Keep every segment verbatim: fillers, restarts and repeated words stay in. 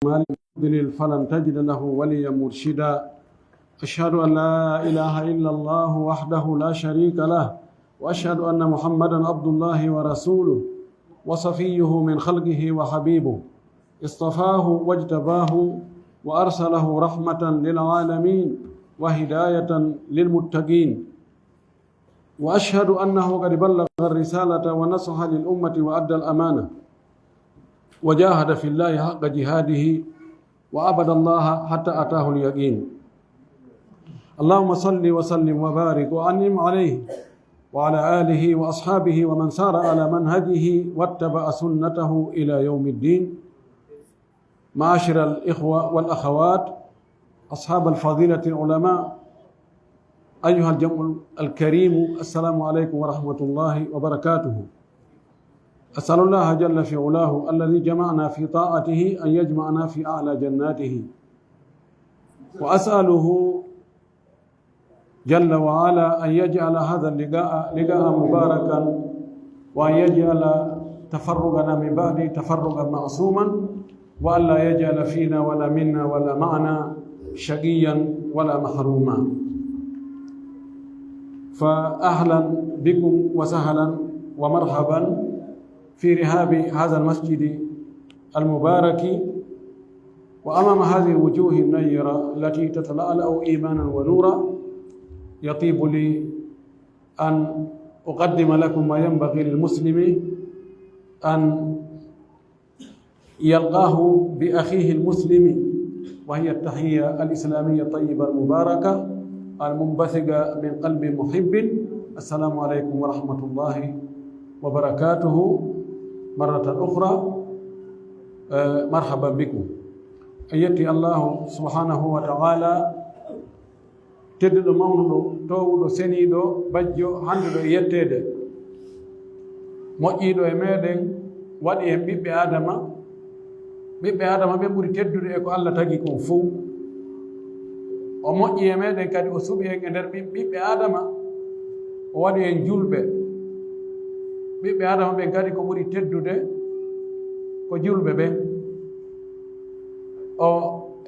من يضلل فلن تجد له وليا مرشدا. أشهد أن لا إله إلا الله وحده لا شريك له، وأشهد أن محمدا عبد الله ورسوله، وصفيه من خلقه وحبيبه، اصطفاه واجتباه وأرسله رحمة للعالمين وهداية للمتقين. وأشهد أنه قد بلغ الرسالة ونصح للأمة وأدى الأمانة وجاهد في الله حق جهاده وعبد الله حتى أتاه اليقين. اللهم صل وسلم وبارك وأنعم عليه وعلى آله وأصحابه ومن سار على منهجه واتبع سنته إلى يوم الدين. معاشر الإخوة والأخوات، أصحاب الفضيلة العلماء، أيها الجمع الكريم، السلام عليكم ورحمة الله وبركاته. أسأل الله جل في علاه الذي جمعنا في طاعته أن يجمعنا في أعلى جناته، وأسأله جل وعلا أن يجعل هذا اللقاء لقاء مباركا، وأن يجعل تفرقنا من بعده تفرقا معصوما، وأن لا يجعل فينا ولا منا ولا معنا شقيا ولا محروما. فأهلا بكم وسهلا ومرحبا في رحاب هذا المسجد المبارك، وأمام هذه الوجوه النيرة التي تتلألأ إيمانا ونورا. يطيب لي أن أقدم لكم ما ينبغي للمسلم أن يلقاه بأخيه المسلم، وهي التحية الإسلامية الطيبة المباركة المنبثقة من قلب محب. السلام عليكم ورحمة الله وبركاته مرة أخرى. Eh, marhaban bikum. En yetti Allahu subhanahu wa ta'ala, tedduɗo, mawnuɗo, toowuɗo, seniiɗo, bajjo, hannduɗo e yetteede, moƴƴiiɗo e meeɗen, waɗi en ɓiɓɓe Aadama. Ɓiɓɓe Aadama ɓen ɓuri teddude e ko Allah tagi kon fow. O moƴƴi e meeɗen kadi, o suɓi en e nder ɓi-, ɓiɓɓe Aadama, o waɗi en julɓe. Ɓiɓɓe Aadama ɓen kadi, ko ɓuri teddude ko julɓe ɓen. O,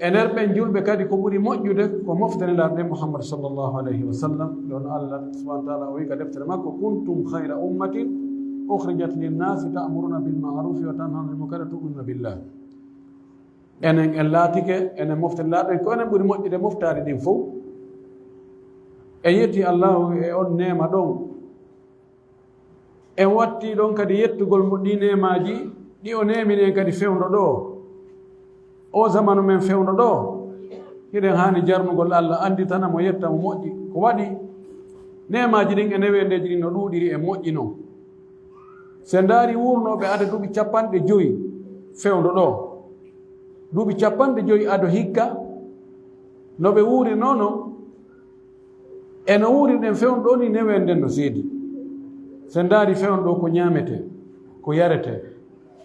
e nder ɓen julɓe kadi, ko ɓuri moƴƴude ko mofte Nelaaɗo nden Muhammad sallallahu alayhi wa sallam. Ɗon Allah subhanahu wa ta'ala o wi'i ka deftere makko: "Kuntum khayra ummatin ukhrijat linnasi ta'muruna bil ma'rufi wa tanhawna anil munkari wa tu'minuna billah." Enen en laatike, enen mofte Nelaaɗo en, ko enen ɓuri moƴƴude moftaari ɗin fow. En yetti Allahu e on neema ɗon. En watti ɗon kadi yettugol mo ɗi neemaaji ɗi o neemini en kadi fewndo ɗoo. O zamanu men fewndo ɗoo, hiɗen haani jarnugol Allah, annditana mo, yetta mo, moƴƴi. Ko waɗi neemaaji ɗin e neweendeeji ɗin no ɗuuɗiri e moƴƴi non. Si en ndaari wuurnooɓe ado duuɓi capanɗe jowi fewndo ɗoo, duuɓi capanɗe jowi ado hikka, no ɓe wuurirnoo non, e no wuurirɗen fewndo ɗoo ni, neweende nden no seedi. Si en ndaari fewndo ɗoo, ko ñaametee, ko yaretee,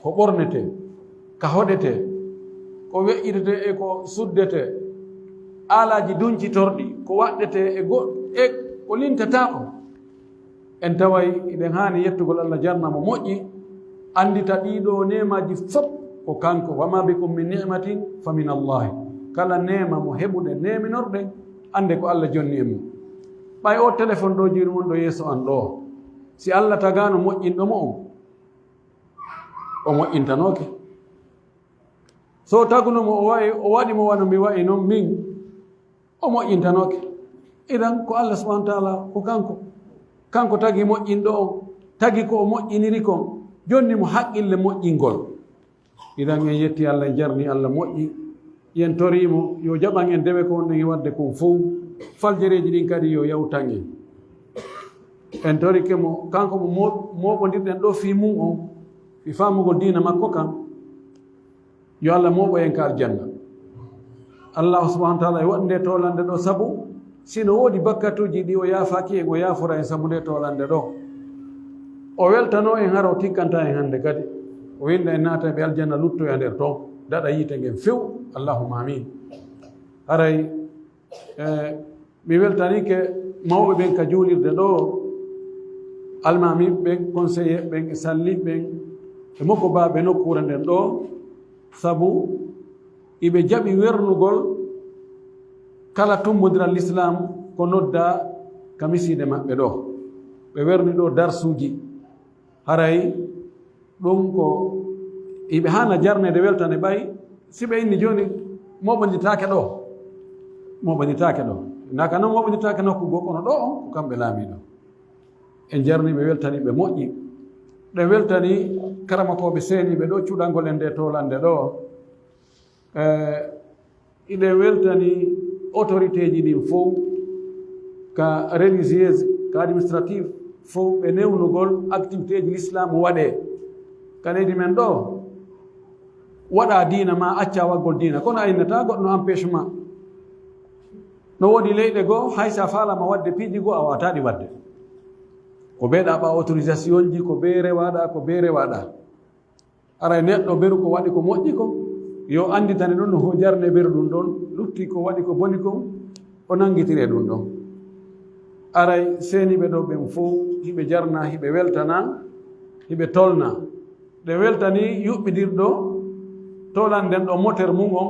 ko ɓornetee, ka hoɗetee, ko weƴƴitetee e ko suddetee, aalaaji duncitorɗi, ko waɗɗetee e go-, e ko lintataa on. En taway hiɗen haani yettugol Allah, jarna mo, moƴƴi, anndita ɗii ɗoo neemaaji fof ko kanko. "Wa ma bikum min ni'matin fa min Allahi." Kala neema mo heɓuɗen, neeminorɗen, annde ko Allah jonni en mo. Ɓay o téléphone ɗoo jooni wonɗo yeeso an ɗoo, si Allah tagaano moƴƴinɗo mo on, o moƴƴintanooke. So taguno mo, o wa'i, o waɗi mo wano mi wa'i non min, o moƴƴintanooke. Idan, ko Allah subhanahu wa ta'ala, ko kanko. Kanko tagi moƴƴinɗo on, tagi ko o moƴƴiniri kon, jonni mo haqqille moƴƴingol. Idan, en yetti Allah, en jarni Allah, moƴƴi. Yen tori mo, yo jaɓan en dewe ko wonɗen e waɗde kon fow. Faljereeji ɗin kadi yo yawtan en. En torike mo, kanko mo mo-, mooɓondirɗen ɗoo fii mun on, fii faamugol diina makko kan. Yo Allah mooɓo en ka aljanna. Allah subhanahu wa ta'ala e waɗi nde toolannde ɗoo, sabu si no woodi bakkatuuji ɗi o yaafaaki en, o yaafora en sabu nde toolannde ɗoo. O weltanoo en, hara o tikkantaa en hannde kadi. O winnda en naata e ɓe aljanna, luttoya nder ton, daɗa yiite ngen few. Allahumma amin. Haray, eh, Mi weltanike mawɓe ɓen ka juulirde ɗoo, almaami ɓen, conseiller ɓen, e salli ɓen, e mokobaaɓe nokkuure nden ɗoo, sabu Iɓe jaɓi wernugol kala tummbondiral Lislaam ko noddaa ka misiide maɓɓe ɗoo. Ɓe werni ɗoo darsuuji. Haray ɗum ko iɓe haana jarneede weltane ɓay si ɓe inni jooni mooɓonditaake ɗoo. Mooɓonditaake ɗoo. Naka non mooɓonditaake nokku goo kono ɗoo on ko kamɓe laamiiɗo. En jarni ɓe weltani ɓe moƴƴi. Ɓe weltani karamakooɓe seeniiɓe ɗoo cuɗangol en nde toolannde ɗoo. Eh, Iɗen weltani autorité ji ɗin fow, ka religieuse, ka administrative fow, ɓe newnugol activité ji l'islam waɗee ka leydi men ɗoo. Waɗa diina ma acca waggol diina, kono a innata goɗɗo no empêchement. No woodi leyɗe goo, hay sa faalama waɗde piiji goo, a wata ɗi waɗde. Ko bee ɗaɓɓa autorisation ji, ko bee rewaɗa, ko bee rewaɗa. Aray neɗɗo beru ko waɗi ko moƴƴi ko, yo annditane ɗum no jarne beru ɗum ɗon, lutti ko waɗi ko boni kon, o nanngitire ɗum ɗon. Aray seeniiɓe ɗoo ɓen fow, hiɓe jarna, hiɓe weltana, hiɓe tolna. Ɗe weltani yuɓɓidirɗo tolanden ɗo moter mum on,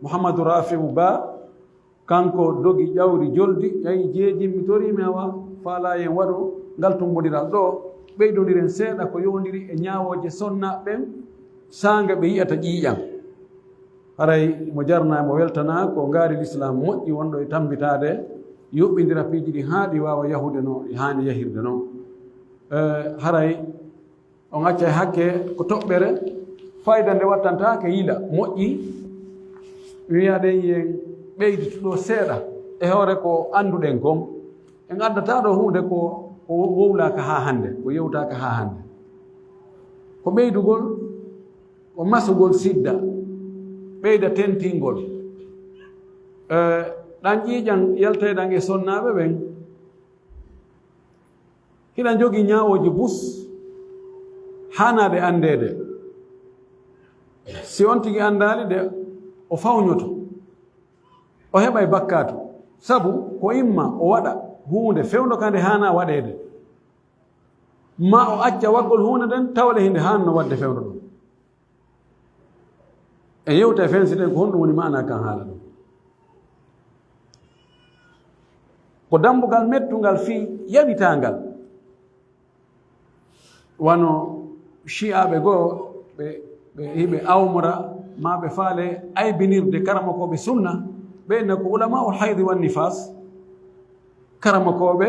Muhammadu Rafiu Ba, kanko dogi ƴawri joldi, ƴayi jeejin, mi torii mi awa, faalaa en waɗu ngal tummbondiral ɗoo, ɓeydondiren seeɗa ko yowondiri e ñaawooje sonnaaɓe ɓen, saanga ɓe yi'ata ƴiiƴam. Haray mo jarnaa, mo weltanaa, ko ngaari Lislaam moƴƴi wonɗo e tammbitaade, yuɓɓindira piiji ɗi haa ɗi waawa yahude no ɗi haani yahirde non. Eh, haray on accay hakke ko toɓɓere, fayda nde wattantaake yila, moƴƴi. Mi wi'a ɗen yen ɓeyditu ɗoo seeɗa e hoore ko annduɗen kon. En addataa ɗoo huunde ko, ko wowlaaka haa hannde, ko yewtaaka haa hannde. Ko ɓeydugol, ko masugol sidda, ɓeyda tentingol. Eh, ɗan ƴiiƴan yaltayɗan e sonnaaɓe ɓen, hiɗa jogii ñaawooji bus haanaaɗe anndeede. Si on tigi anndaali ɗe, o fawñoto, o heɓay bakkaatu, sabu ko imma o waɗa huunde fewndo ka nde haanaa waɗeede, maa o acca waggol huunde nden tawde hinde haanno waɗde fewndo ɗum. E yewta e fensiten ko honɗum woni maana kan haala ɗum. Ko dambugal mettungal fii yawitangal. Wano shi'aaɓe goo, ɓe, ɓe hiɓe awmora, maa ɓe faale aybinirde karamokooɓe sunna, ɓe inna ko ulamaa'ul haydi wan nifaas, karamokooɓe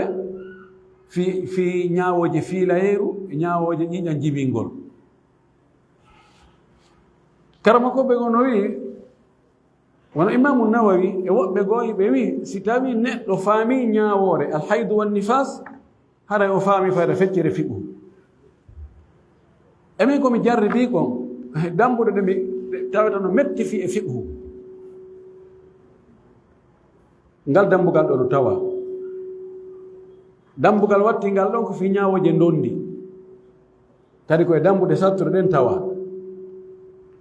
fii, fii ñaawooje fiilayeeru, e ñaawooje ƴiiƴan jibingol. Karamokooɓe goo no wi'i, wano Imaamu Nawawi e woɓɓe goo, ɓe wi'i, si tawii neɗɗo faamii ñaawoore, al haydu wan nifaas, haray o faamii fayda feccere fiqhu. E min ko mi jarribii kon, dambuɗe ɗe mi, ɗe tawata no metti fii e fiqhu. Ngal dambugal ɗoo no tawaa. Dambugal wattingal ɗon ko fii ñaawooje ndondi. Kadi ko e dambuɗe sattuɗe ɗen tawaa.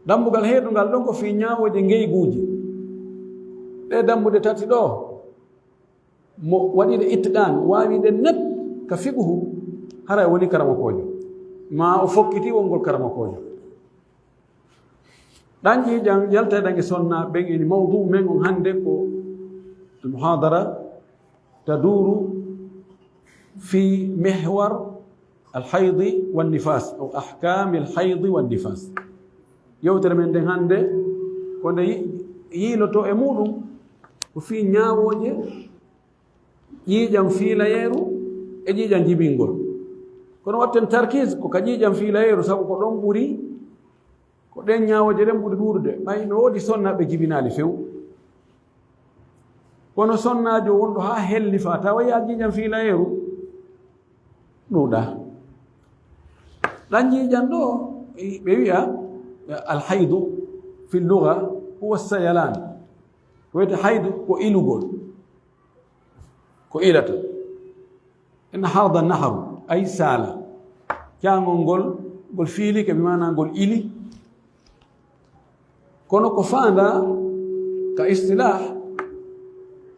Dambugal heedungal ɗon ko fii ñaawooje ngeyguuji. Ɗee dambuɗe tati ɗoo, mo waɗiiɗe ittiqaan, waawiiɗe net ka fiqhu, haray woni karamokoojo. Maa o fokkitii wongol karamokoojo. Ɗan ƴiiƴan yaltayɗan e sonnaaɓe ɓen, eni mawduu men on hannde ko muhaadara taduuru fii mihwar al haydi wan nifaas, aw ahkaami al haydi wan nifaas. Yewtere men nden hannde ko nde yi-, yiilotoo e muuɗum ko fii ñaawooje ƴiiƴan fiilayeeru e ƴiiƴan jibingol. Kono watten tarkiis ko ka ƴiiƴan fiilayeeru, sabu ko ɗon ɓuri, ko ɗen ñaawooje ɗen ɓuri ɗuuɗude. Ɓay no woodi sonnaaɓe jibinaali few. Kono sonnaajo wonɗo haa hellifa tawa yaa ƴiiƴan fiilayeeru, ɗuuɗaa. Ɗan ƴiiƴan ɗoo, ɓe wi'a, al haydu fi lugha huwa sayalan. Ko wiyete haydu ko ilugol. Ko ilata. Inna haada nahru, ay saala. Caangol ngol, ngol fiilike, bi maana ngol ili. Kono ko faandaa ka istilah,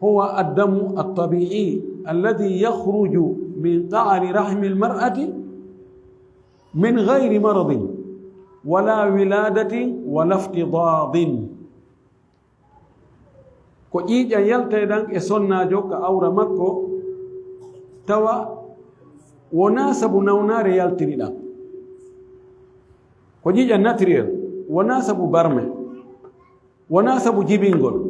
huwa addamu attabi'i alladhi yakhruju min qa'ri rahmi almar'ati min ghayri maradin wala wiladatin wala iftidadin. Ko ƴiiƴan yaltay ɗan e sonnaajo ka awra makko, tawa wonaa sabu nawnaare yaltiri ɗan. Ko ƴiiƴan naturel, wonaa sabu barme, wonaa sabu jibingol,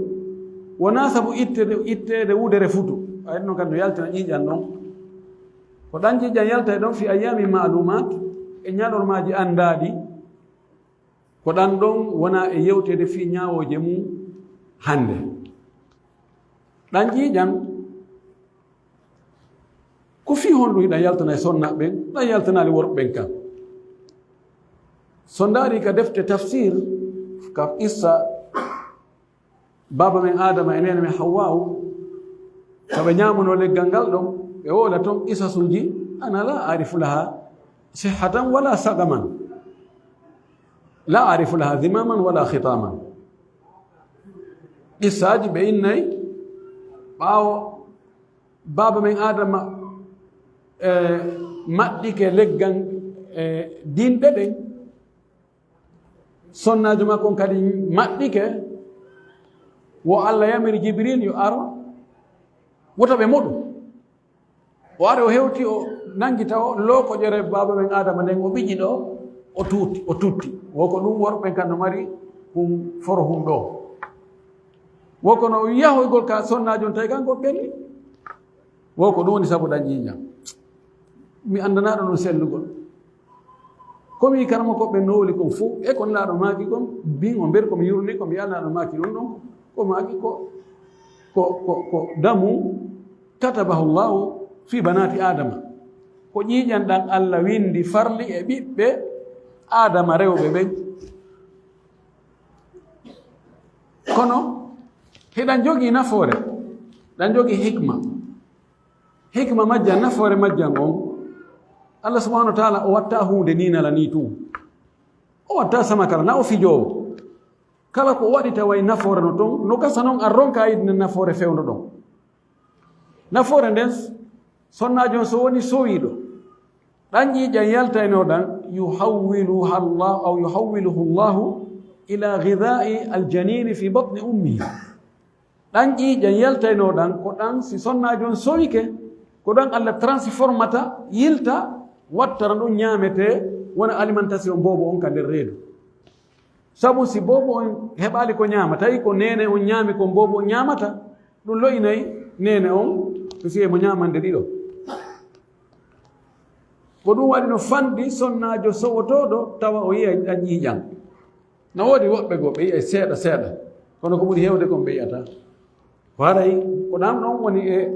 wonaa sabu itteede, itteede wudere futu. Ay ɗum noon kadi no yaltina ƴiiƴan ɗon. Ko ɗan ƴiiƴan yaltay ɗon fi ayyaami maalumaat, e ñalormaaji anndaaɗi. Ko ɗan ɗon wonaa e yewteede fii ñaawooje mum hannde. Ɗan ƴiiƴan, ko fii honɗum hiɗan yaltana e sonnaaɓe ɓen, ɗan yaltanaali worɓe ɓen kan? So ndaari ka defte tafsir, ka qissa baaba men Aadama e neene men Hawwaawu, ka ɓe ñaamunoo leggal ngal ɗon, ɓe woola ton qisasuuji, ana laa aarifu laha sihhatan wala saqaman. Laa aarifu laha dimaman wala khitaman. Qissaaji ɓe innay, ɓaawo baaba men Aadama, eh, maɗɗike leggal, eh, dinɗe ɗen, sonnaajo makko on kadi maɗɗike, wo Alla yamiri Jibril yo ar, wota ɓe moɗu. O ari, o hewti, o nangi tawo lookoƴere baaba men Aadama nden, o ɓiƴi ɗo, o tuuti, o tutti. Wo ko ɗum worɓe kan no mari ɗum foro hum ɗo. Wo ko no yahoygol ka sonnaajo on tawi kanko ɓenni. Wo ko ɗum woni sabu ɗan ƴiiƴan. Mi anndanaa ɗo ɗum sellugol. Ko mi karamoko ɓen no woli kon fof, e kon laaɗo maaki kon, bin o mber ko mi yurni, ko mi yalnaaɗo maaki ɗum ɗon, ko maaki ko, ko, ko, ko damu katabahu Allahu fi banaati Aadama. Ko ƴiiƴan ɗan Alla windi farli e ɓiɓɓe Aadama rewɓe ɓen. Kono hiɗan jogii nafoore, ɗan jogii hikma. Hikma majjan, nafoore majjan on, Allah subhanahu wa ta'ala o watta huunde ni nala ni tun. O watta sama kala, na o fijoowo. Kala ko waɗi tawa e nafoore no ton, no gasa non a ronka yiɗde nafoore fewndo ɗon. Nafoore nden, sonnaajo on so woni sowiiɗo, ɗan ƴiiƴan yaltayno ɗan, yuhawwiluha Allah, aw yuhawwiluhu Allahu ila ghidha'i aljanini fi batni ummihi. Ɗan ƴiiƴan yaltayno ɗan, ko ɗan si sonnaajo on sowike, ko ɗan Allah transformata, yilta, wattara ɗum ñaametee, wona alimentation boobo on ka nder reedu. Sabu si boobo on heɓaali ko ñaama, tawi ko neene on ñaami kon boobo on ñaamata, ɗum lo'inay neene on, to si mo ñaamande ɗiɗo. Ko ɗum waɗi no fanɗi sonnaajo sowotooɗo tawa o yi'ay ɗan ƴiiƴan. No woodi woɓɓe goo ɓe yi'ay seeɗa seeɗa, kono ko ɓuri heewde kon ɓe yi'ata. Ko haray ko ɗan ɗon woni e,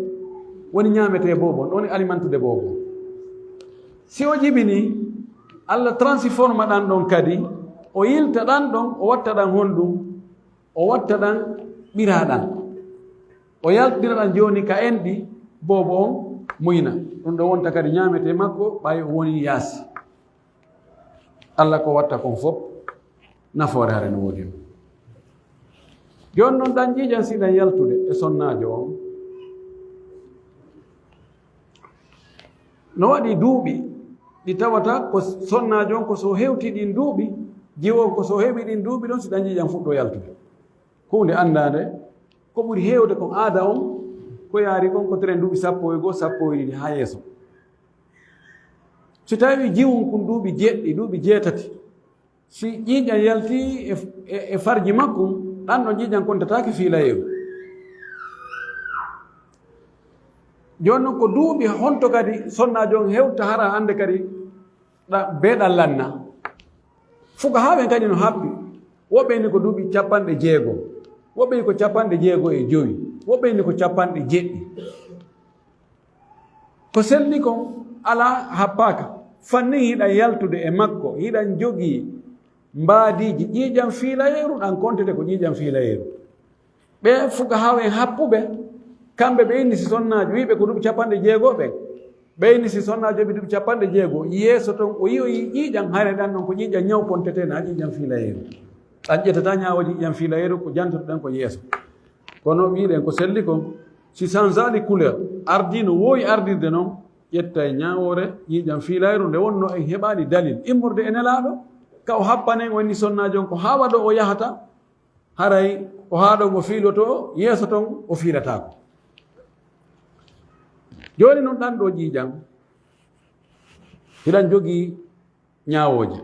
woni ñaametee boobo, ɗon woni alimentude boobo. Si o jibini, Allah transforma ɗan ɗon kadi, o yilta ɗan ɗon, o watta ɗan honɗum, o watta ɗan ɓiraa ɗan. O yaltira ɗan jooni ka enɗi boobo on muyna. Ɗum ɗon wonta kadi ñaametee makko ɓay o woni yaasi. Allah ko watta kon fof nafoore hare no woodi. Jooni non ɗan ƴiiƴan si ɗan yaltude e sonnaajo on. No waɗi duuɓi ɗi tawata ko sonnaajo on ko so hewti ɗin duuɓi, jiwo on ko so heɓi ɗin duuɓi ɗon si ɗan ƴiiƴan fuɗɗo yaltude. Huunde anndaande, ko ɓuri heewde kon aada on, ko yaari kon ko tren duuɓi sappo e goo, sappo e ɗiɗi haa yeeso. Si tawi jiwun kun duuɓi jeɗɗi, duuɓi jeetati, si ƴiiƴan yalti e, e, e farji makko, ɗan ɗon ƴiiƴan kontataake fiilayeeru. Jooni non ko duuɓi honto kadi sonnaajo on hewta hara hannde kadi ɗa-, bee ɗan lanna? Fuka haa ɓen kadi no happi. Woɓɓe ni ko duuɓi capanɗe jeego, woɓɓe ni ko capanɗe jeego e jowi, woɓɓe ni ko capanɗe jeɗɗi. Ko selli kon alaa happaaka. Fannin hiɗan yaltude e makko, hiɗan jogii mbaadiiji ƴiiƴan fiilayeeru, ɗan kontete ko ƴiiƴan fiilayeeru. Ɓe fuka hawen happuɓe, kamɓe ɓe inni si sonnaajo wiiɓe ko duuɓi capanɗe jeego ɓen. Ɓe inni si sonnaajo ɓe duuɓi capanɗe jeego, yeeso ton o yi'oyi ƴiiƴan, hare ɗan ɗon ko ƴiiƴan ñaw kontete, na ƴiiƴan fiilayeeru. Ɗan ƴettata ñaawooji ƴiiƴan fiilayeeru, ko jantoto ɗan ko yeeso. Kono wi'ɗen ko selli kon, si sanzaali couleur, ardii no woowi ardirde non, ƴettay ñaawoore ƴiiƴan fiilayru nde wonno en heɓaali dalil immorde e Nelaaɗo, ka o happanen o inni sonnaajo on ko haa waɗo o yahata, haray Ko haa ɗon o fiiloto, yeeso ton o fiilataako. Jooni non ɗan ɗoo ƴiiƴan, hiɗan jogii ñaawooje.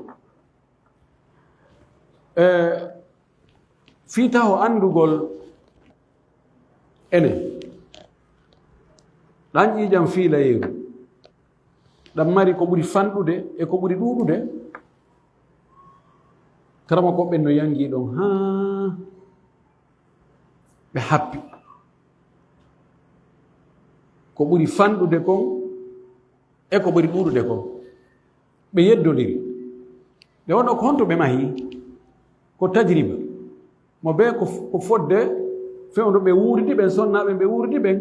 E, fii taho anndugol enen, ɗan ƴiiƴan fiilayeeru, ɗan mari ko ɓuri fanɗude e ko ɓuri ɗuuɗude. Karamokooɓe ɓen no yangii ɗon haa ɓe happi. Ko ɓuri fanɗude kon e ko ɓuri ɗuuɗude kon, ɓe yeddondiri. Nde wonno ko honto ɓe mahi? Ko tajriba. Mo bee ko, ko fodde fewndo ɓe wuuridi ɓen, sonnaaɓe ɓe wuuridi ɓen,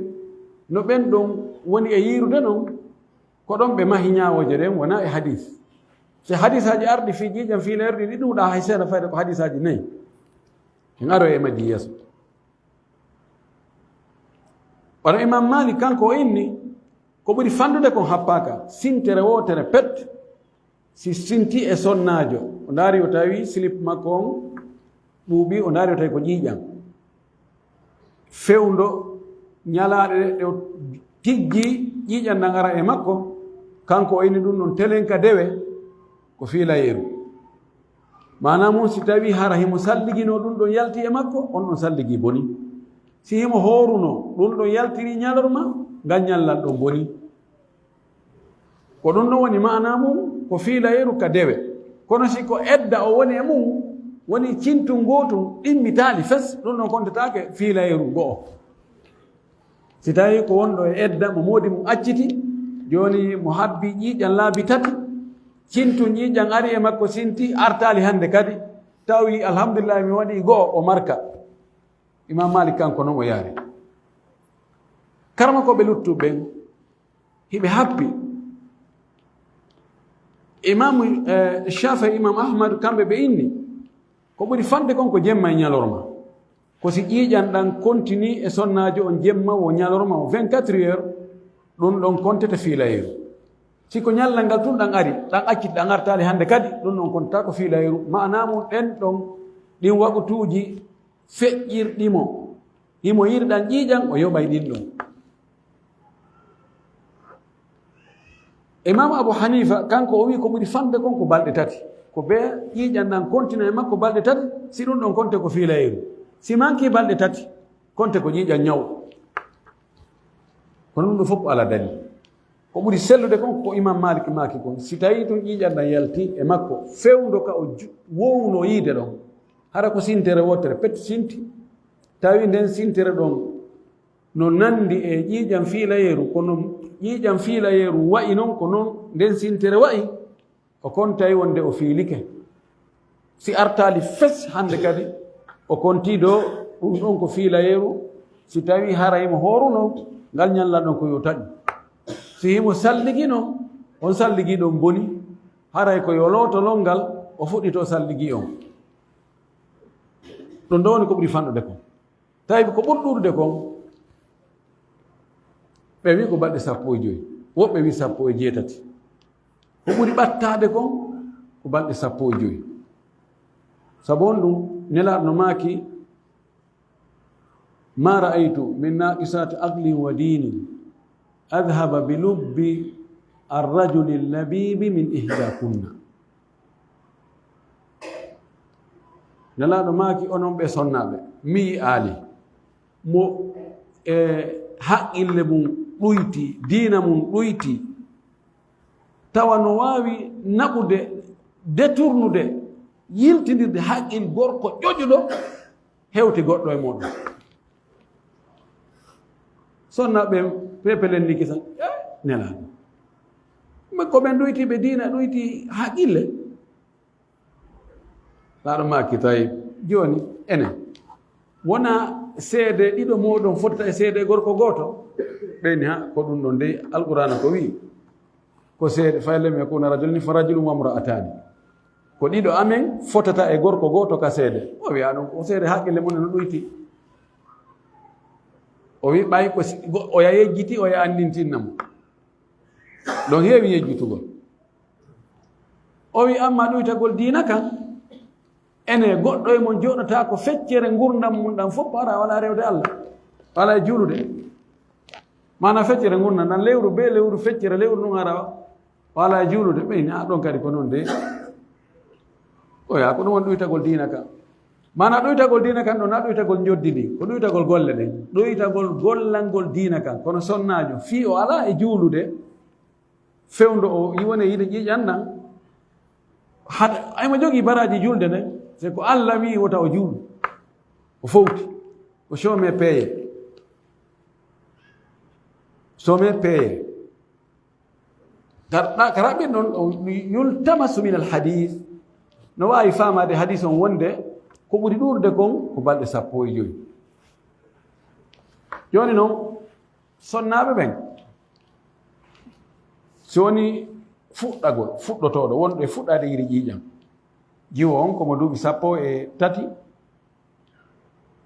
no ɓen ɗon woni e yiirude non, ko ɗon ɓe mahi ñaawooje ɗen, wonaa e hadiis. Si hadiisaaji arɗi fii ƴiiƴan fiilayeeru ɗin, ɗi ɗuuɗaa hay seeɗa, fayda ko hadiisaaji nayi. En aroya e majji yeeso. Wano Imaam Maalik, kanko o inni, ko ɓuri fanɗude kon happaaka, sintere wootere pet, si sinti e sonnaajo, o ndaari o tawi silip makko on ɓuuɓi, o ndaari o tawi ko ƴiiƴan. Fewndo ñalaaɗe ɗe o tijji ƴiiƴan ɗan ara e makko, kanko o inni ɗun ɗon telenka dewe, ko fiilayeeru. Maanaa mun, si tawii hara himo salliginoo ɗun ɗon yalti e makko, on ɗon salligi boni. Si himo hoorunoo, ɗun ɗon yaltiri ñalorma, ngal ñallan ɗon boni. Ko ɗun ɗon woni maanaa mun, ko fiilayeeru ka dewe. Kono si ko edda o woni e mun, woni cintun gootun, ɗimmitaali fes, ɗun ɗon kontetaake fiilayeeru go'o. Si tawii ko wonɗo e edda mo moodi mun acciti, jooni mo habbi ƴiiƴan laabi tati, cintun ƴiiƴan ari e makko sinti, artaali hande kadi, tawi alhamdulillahi mi waɗii go'o, o marka. Imaam Maalik kanko non o yaari. Karamokooɓe luttuɓe ɓen, hiɓe happi. Imaamu, eh, Shaafi'i, Imaam Ahmad, kamɓe ɓe inni, ko ɓuri fanɗude kon ko jemma e ñalorma. Ko si ƴiiƴan ɗan kontinii e sonnaajo on jemma wo ñalorma o vingt-quatre heures, ɗun ɗon kontete fiilayeeru. Si ko ñallal ngal tun ɗan ari, ɗan acciti, ɗan artaali hande kadi, ɗun ɗon kontata ko fiilayeeru. Maanaa mun ɗen ɗon, ɗin waqutuuji feƴƴirɗi mo, himo yiɗi ɗan ƴiiƴan, o yoɓay ɗin ɗon. Imam Abu Hanifa, kanko o wi'i ko ɓuri fanɗude kon ko balɗe tati. Ko bee ƴiiƴan ɗan kontina e makko balɗe tati, si ɗun ɗon konte ko fiilayeeru. Si mankii balɗe tati, konte ko ƴiiƴan ñaw. Kono ɗun ɗon fof ko alaa dalil. Ko ɓuri sellude kon ko Imam Malik maaki kon. Si tawii tun ƴiiƴan ɗan yalti e makko, fewndo ka o ju-, wowno yiide ɗon, hara ko sintere wootere pet sinti, tawi nden sintere ɗon no nandi e ƴiiƴan fiilayeeru, kono ƴiiƴan fiilayeeru wa'i non, ko non nden sintere wa'i, o kontay wonde o fiilike. Si artaali fes hande kadi, o kontii ɗoo ɗun ɗon ko fiilayeeru, si tawii haray mo hooruno, ngal ñallan ɗon ko yo taƴu. Si himo salligino, on salligii ɗon boni, haray ko yo looto lonngal, o fuɗɗito salligi on. Ɗun ɗon woni ko ɓuri fanɗude kon. Tawi ko ɓuri ɗuuɗude kon, ɓe wi'i ko balɗe sappo e joy, woɓɓe wi'i sappo e jeetati. Ko ɓuri ɓattaade kon, ko balɗe sappo e joy. Sabu honɗun? Nelaaɗo no maaki, "Ma ra'aytu min naqisati aqlin wa dinin adhaba bi lubbi arrajuli labibi min ihdakunna." Nelaaɗo maaki, "Onon ɓee sonnaaɓe, mi yi'aali mo e haqqille mun ɗuyti, diina mun ɗuyti, tawa no waawi naɓude, détournude, yiltindirde haqqil gorko ƴoƴuɗo hewti goɗɗo e mooɗon." Sonnaaɓe ɓen pepelen ni kisan, "Eh, Nelaaɗo, mais ko ɓen ɗuytiiɓe diina, ɗuyti haqqille." Nelaaɗo maaki, "Tawi jooni enen, wonaa seede ɗiɗo mooɗon fottata e seede gorko gooto?" Ɓe inni, "Ha, ko ɗun ɗon dey, Alqur'aana ko wi'i, ko seede, fa in lam yakuna rajulani fa rajulun wa imra'atani. Ko ɗiɗo amen fotata e gorko gooto ka seede." O wi'a ɗun ko seede haqqille mun no ɗuyti. O wi'i ɓay ko si, go-, oya yejjiti, oya anndintinna mo. Ɗon heewi yejjitugol. O wi'i, "Amma ɗuytagol diina kan, Ene goɗɗo e mon jooɗata ko feccere ngurndam mum ɗam fof, para wala rewde Allah, wala e juulude. Mana feccere ngurndam ɗan, lewru be lewru, feccere lewru ndun ara wala e juulude. Ɓeyni a ɗon kadi ko noon de. Oya ko ɗum woni ɗuytagol diina kan. Mana ɗuytagol diina kan ɗon, na ɗuytagol njoddi ndi, ko ɗuytagol golle ɗen, ɗuytagol gollangol diina kan. Kono sonnaajo, fii o ala e juulude, fewndo o, i woni yiɗi ƴiiƴan ɗan. Hade, ay mo jogii baraaji julde nde, c'est ko Allah wi wota o juulu. O fowti. O chômé payé. Chômé payé. Ka, ka raɓɓin ɗon, o yultamasu min al hadith. No waawi faamaade hadis on wonde ko ɓuri ɗuuɗude kon ko balɗe sappo e joy. Jooni non, sonnaaɓe ɓen, si woni fuɗɗagol, fuɗɗotooɗo, wonɗo e fuɗɗaade iri ƴiiƴan, jiwo on ko mo duuɓi sappo e tati,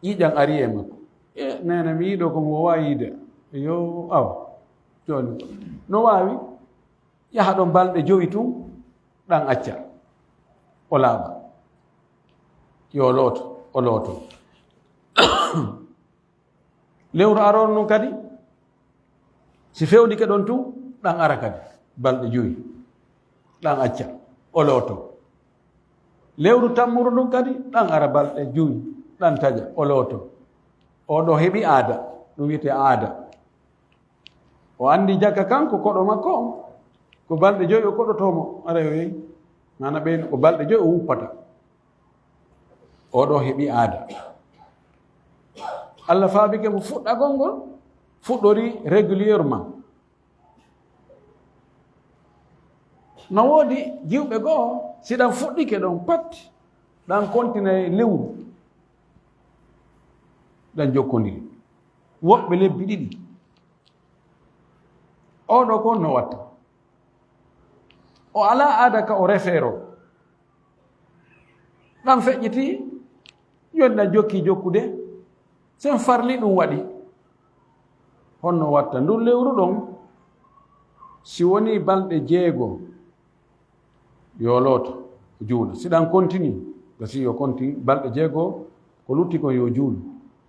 ƴiiƴan ari e makko. E, neene, mi yiɗo ko mo waawi yiide. Yo, awa. Jooni, no waawi yaha ɗon balɗe jowi tun, ɗan acca. O laaɓa. Yo looto, o looto. Lewru aroru ndun kadi, si fewndike ɗon tun, ɗan ara kadi, balɗe jowi, ɗan acca, o looto. Lewru tammuru ndun kadi, ɗan ara balɗe jowi, ɗan taƴa, o looto. O ɗo heɓi aada, ɗum wiyetee aada. O anndi jaka kanko koɗo makko on, ko balɗe jowi o koɗotoo mo, ara o yehi. Maana ɓen ko balɗe jowi o wuppata. Oɗo heɓi aada. Allah faabike mo fuɗɗagol ngol, fuɗɗori régulièrement. No woodi jiwɓe goo, si ɗan fuɗɗike ɗon pat, ɗan kontina e lewru, ɗan jokkondiri. Woɓɓe lebbi ɗiɗi. Oɗo ko no watta? O alaa aada ka o refeero. Ɗan feƴƴiti, joni ɗan jokki jokkude, sen farli ɗum waɗi. Honno watta ndun lewru ɗon? Si woni balɗe jeego, yo looto, o juula. Si ɗan kontini, gasi yo kontin balɗe jeego, ko lutti kon yo juulu.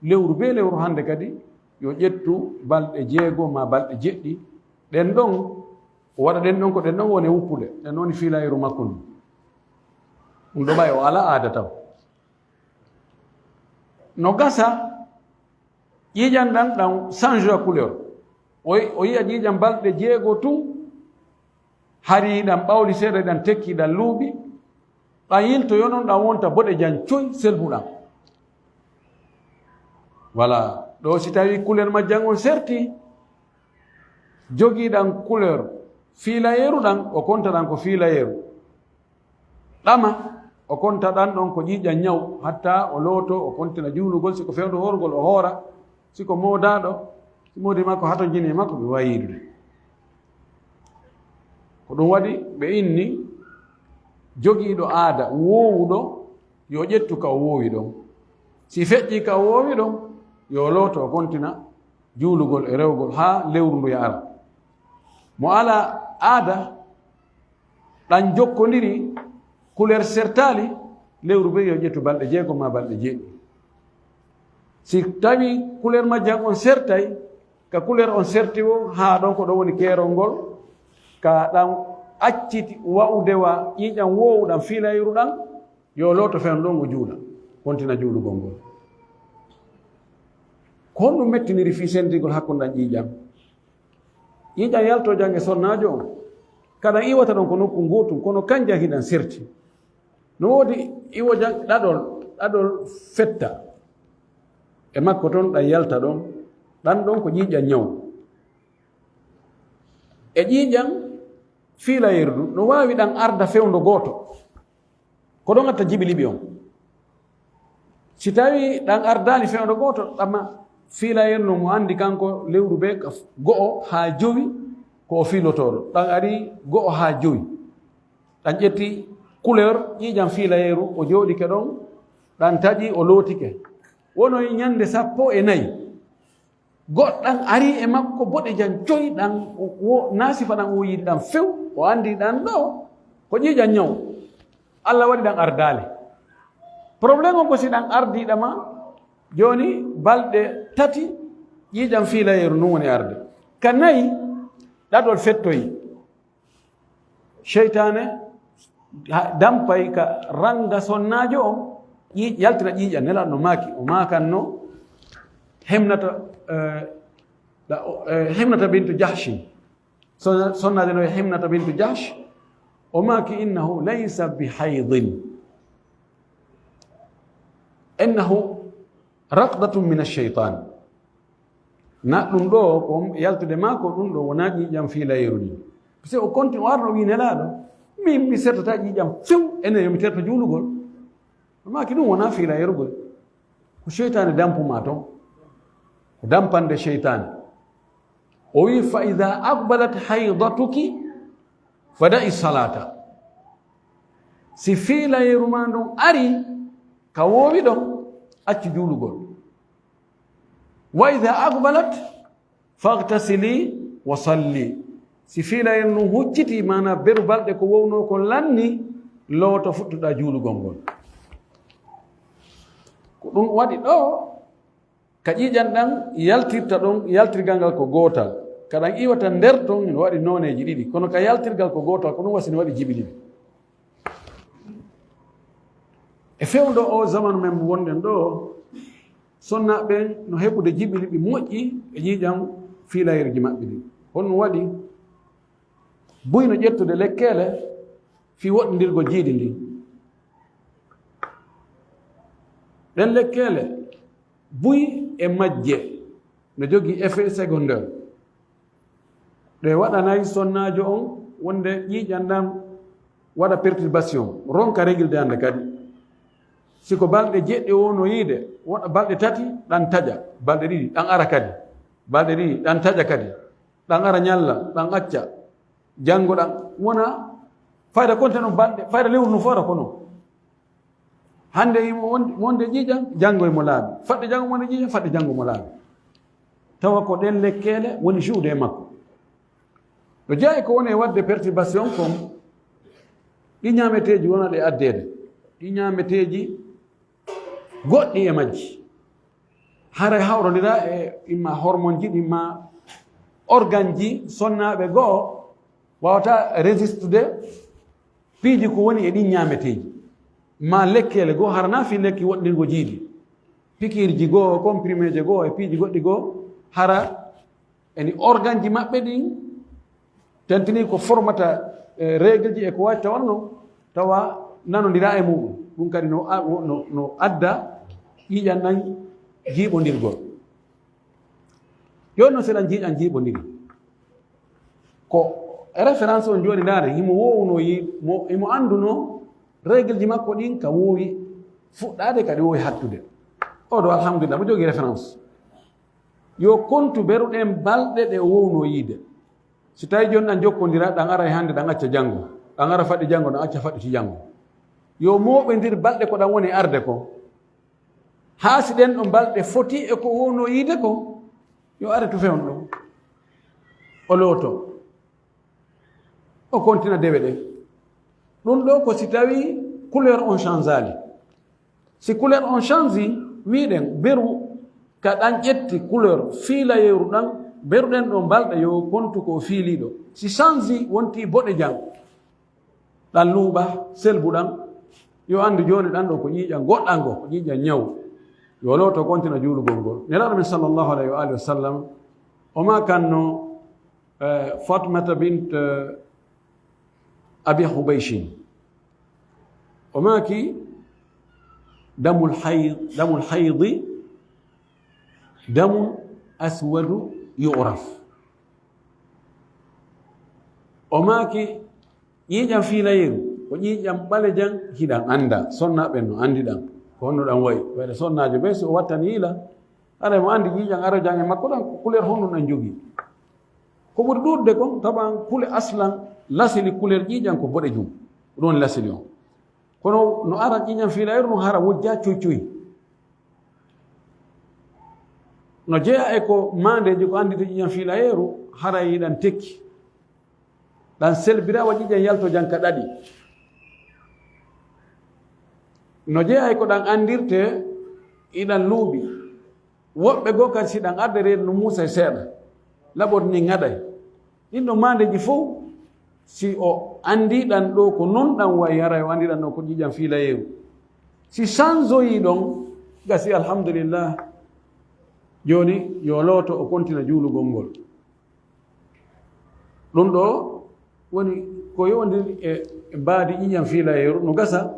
Lewru be lewru hande kadi, yo ƴettu balɗe jeego ma balɗe jeɗɗi. Ɗen ɗon, o waɗa ɗen ɗon ko ɗen ɗon woni wuppude. Ɗen woni fiilayru makko ndun. Ɗum ɗo ɓay o alaa aada taw. No gasa, ƴiiƴan ɗan, ɗan change a couleur. O, o yi'a ƴiiƴan balɗe jeego tun, hari ɗan ɓawli seeɗa, ɗan tekki, ɗan luuɓi, ɗan yiltoyo non, ɗan wonta boɗejan coy, selbuɗan. Voilà. Ɗo si tawi couleur majjan on serti, jogiiɗan couleur fiilayeeru ɗan, o kontaɗan ko fiilayeeru. Ɗama, o konta ɗan ɗon ko ƴiiƴan ñaw, hatta o looto, o kontina juulugol, si ko fewndo hoorugol, o hoora, si ko moodaaɗo, si moodi makko hatonjini e makko, ɓe waawi yiidude. Ko ɗum waɗi ɓe inni jogiiɗo aada woowuɗo, yo ƴettu ka o woowi ɗon. Si feƴƴi ka o woowi ɗon, yo looto, o kontina juulugol e rewgol haa lewru ndu yahara. Mo alaa aada, ɗan jokkondiri, couleur sertaali, lewru be yo ƴettu balɗe jeego ma balɗe jeeɗi. Si tawi couleur majjan on sertay, ka couleur on serti wo, haa ɗon ko ɗon woni keerol ngol, ka ɗan acciti wa'ude wa ƴiiƴan woowuɗan fiilayru ɗan, yo looto fewndo ɗon o juula, kontina juulugol ngol. Ko honɗum mettiniri fii sendigol hakkunde ɗan ƴiiƴan? Ƴiiƴan yalto jannge sonnaajo on, kaɗan iwata ɗon ko nokku ngootun, kono kanjan hiɗan serti. No woodi iwojan ɗaɗol, ɗaɗol fetta. E makko ton ɗan yalta ɗon, ɗan ɗon ko ƴiiƴan ñaw. E ƴiiƴan fiilayeeru ɗun, no waawi ɗan arda fewndo gooto. Ko ɗon atta jiɓi liɓi on. Si tawi ɗan ardaali fewndo gooto, ɗama fiilayeeru no mo anndi kanko lewru be ka f-, go'o haa jowi ko o fiilotooɗo. Ɗan ari go'o haa jowi. Ɗan ƴetti couleur ƴiiƴan fiilayeeru, o jooɗike ɗon, ɗan taƴi, o lootike. Wonoyi ñande sappo e nayi. Goɗɗan ari e makko boɗejan coy ɗan, o, o, na sifa ɗan o yiɗi ɗan few, o anndi ɗan ɗo, ko ƴiiƴan ñaw. Allah waɗi ɗan ardaali. Problème on ko si ɗan ardiiɗa ma, jooni balɗe tati, ƴiiƴan fiilayeeru ndun woni arde. Ka nayi, ɗaɗol fettoyi. Seytaane ha-, dampay ka ranga sonnaajo on, ƴii-, yaltina ƴiiƴan, Nelaaɗo no maaki, o maakanno Hemnata, eh, ɗa-, o, eh, Hemnata bintu Jahshin. Sonna-, sonnaajo no Hemnata bintu Jahsh, o maaki, "Innahu laysa bi haydin. Innahu raqdatun min ash-shaytan." Na ɗun ɗoo ko yaltude maako, ɗun ɗoo wonaa ƴiiƴan fiilayeeru ndin. Parce que o kontin, o arno o wi'i, "Nelaaɗo, min mi sertataa ƴiiƴan few, enen yo mi terto juulugol." O maaki, "Ɗun wonaa fiilayeeru ngol. Ko seytaane dampu ma ton. Ko dampande seytaane." O wi'i, "Fa idha aqbalat haydatuki fada'i salata." Si fiilayeeru ma ndun ari, ka woowi ɗon, accu juulugol. "Wa idha aqbalat, faghtasili wa salli." Si fiilayeeru ndun hucciti, maanaa beru balɗe ko wownoo kon lanni, looto fuɗɗuɗaa juulugol ngol. Ko ɗun waɗi ɗoo, ka ƴiiƴan ɗan yaltirta ɗon, yaltirgal ngal ko gootal. Ka ɗan iwata nder ton, no waɗi nooneeji ɗiɗi. Kono ka yaltirgal ko gootal, ko ɗun wasi no waɗi jiɓi ɗiɗi. E fewndo o zamanu men mo wonɗen ɗoo, sonnaaɓe ɓen no heɓude jiɓi ɗiɗi moƴƴi e ƴiiƴan fiilayeeruuji maɓɓe ɗin. Honno waɗi? Buy no ƴettude lekkeele fii woɗɗindirgol jiidi ndin. Ɗen lekkeele, buy e majje no jogii effet secondaire. Ɗe waɗanay sonnaajo on wonde ƴiiƴan ɗan waɗa perturbation, ronka règle de hande kadi. Si ko balɗe jeɗɗi o wowno yiide, woɗɗa balɗe tati, ɗan taƴa, balɗe ɗiɗi, ɗan ara kadi, balɗe ɗiɗi, ɗan taƴa kadi, ɗan ara ñalla, ɗan acca, janngo ɗan wona, fayda konte non balɗe, fayda lewru no fora ko non. Hande imo won-, wonde ƴiiƴan, janngo imo laaɓi. Faɗde janngo wonde ƴiiƴan, faɗde janngo mo laaɓi. Tawa ko ɗen lekkeele woni joude e makko. No jeyaa e ko woni e waɗde perturbation kon, ɗi ñaameteeji wona ɗe addeede. Ɗi ñaameteeji goɗɗi e majji. Haray hawrondira e imma hormone ji, imma organe ji sonnaaɓe goo wawata résistude piiji ko woni e ɗin ñaameteeji. Ma lekkeele goo, hara na fii lekki woɗɗingo jiidi. Pikiirji goo, comprimé ji goo, e piiji goɗɗi goo, hara eni organe ji maɓɓe ɗin tentini ko formata, eh, règle ji e ko wawi tawa non, tawa nanondira e muɗum. Ɗum kadi no a-, no, no adda ƴiiƴan ɗan jiiɓondirgol. Jooni non, seɗan ƴiiƴan jiiɓondiri. Ko référence on jooni, ndaare, himo wowno yi-, mo, himo annduno règle ji makko ɗin ka woowi fuɗɗaade, kadi woowi hattude. O ɗo, alhamdulillah, mo jogii référence. Yo kontu beru ɗen balɗe ɗe o wowno yiide. Si tawi jooni ɗan jokkondira, ɗan ara e hannde, ɗan acca janngo. Ɗan ara faɗɗi janngo, ɗan acca faɗɗiti janngo. Yo mooɓindir balɗe ko ɗan woni arde ko. Haa si ɗen ɗon balɗe foti e ko wowno yiide ko, yo arrêtu fewndo ɗon. O looto. O kontina dewe ɗen. Ɗum ɗo ko si tawi couleur on changeali. Si couleur on change, wiɗen beru ka ɗan ƴetti couleur fiilayeeru ɗan, beru ɗen ɗon balɗe yo kontu ko o fiiliiɗo. Si change wonti boɗejam, ɗan luuɓa, selbu ɗan, yo anndu jooni ɗan ɗo ko ƴiiƴan goɗɗango, ko ƴiiƴan ñaw. Yo looto kontina juulugol ngol. Nelaaɗo men sallallahu alayhi wa alihi wa sallam, o maakanno, eh, Fatmata bint, eh, Abi Hubayshin. O maaki, "Damul hayd, damul haydi damun aswadu yu'raf." O maaki, "Ƴiiƴan fiilayeeru, ko ƴiiƴan ɓalejan hiɗan annda, sonnaaɓe no anndi ɗan, ko honno ɗan wayi. Wayde sonnaajo ɓe, si o wattani yila, haray mo anndi ƴiiƴan arojan e makko ɗan, ko couleur honno ɗan jogii." Ko ɓuri ɗuuɗude kon, taban kule aslan, lasili couleur ƴiiƴan ko boɗejum. Ɗum woni lasili on. Kono no ara ƴiiƴan fiilayeeru no hara wojja cuy cuy. No jeya e ko maandeeji ko annditi ƴiiƴan fiilayeeru, haray ɗan tekki. Ɗan selbira wa ƴiiƴan yalto jan ka ɗaɗi. No jeyaa e ko ɗan anndirtee, iɗan luuɓi. Woɓɓe goo kadi, si ɗan arde reedu no muusa e seeɗa, laɓoto ndin ŋaɗay. Ɗin ɗon maandeeji fow, si o anndii ɗan ɗoo ko non ɗan wa'i, haray o anndii ɗan ɗoo ko ƴiiƴan fiilayeeru. Si sanzoyii ɗon, gasi, alhamdulillah. Jooni yo looto, o kontina juulugol ngol. Ɗun ɗoo woni ko yowondiri e, e mbaadi ƴiiƴan fiilayeeru. No gasa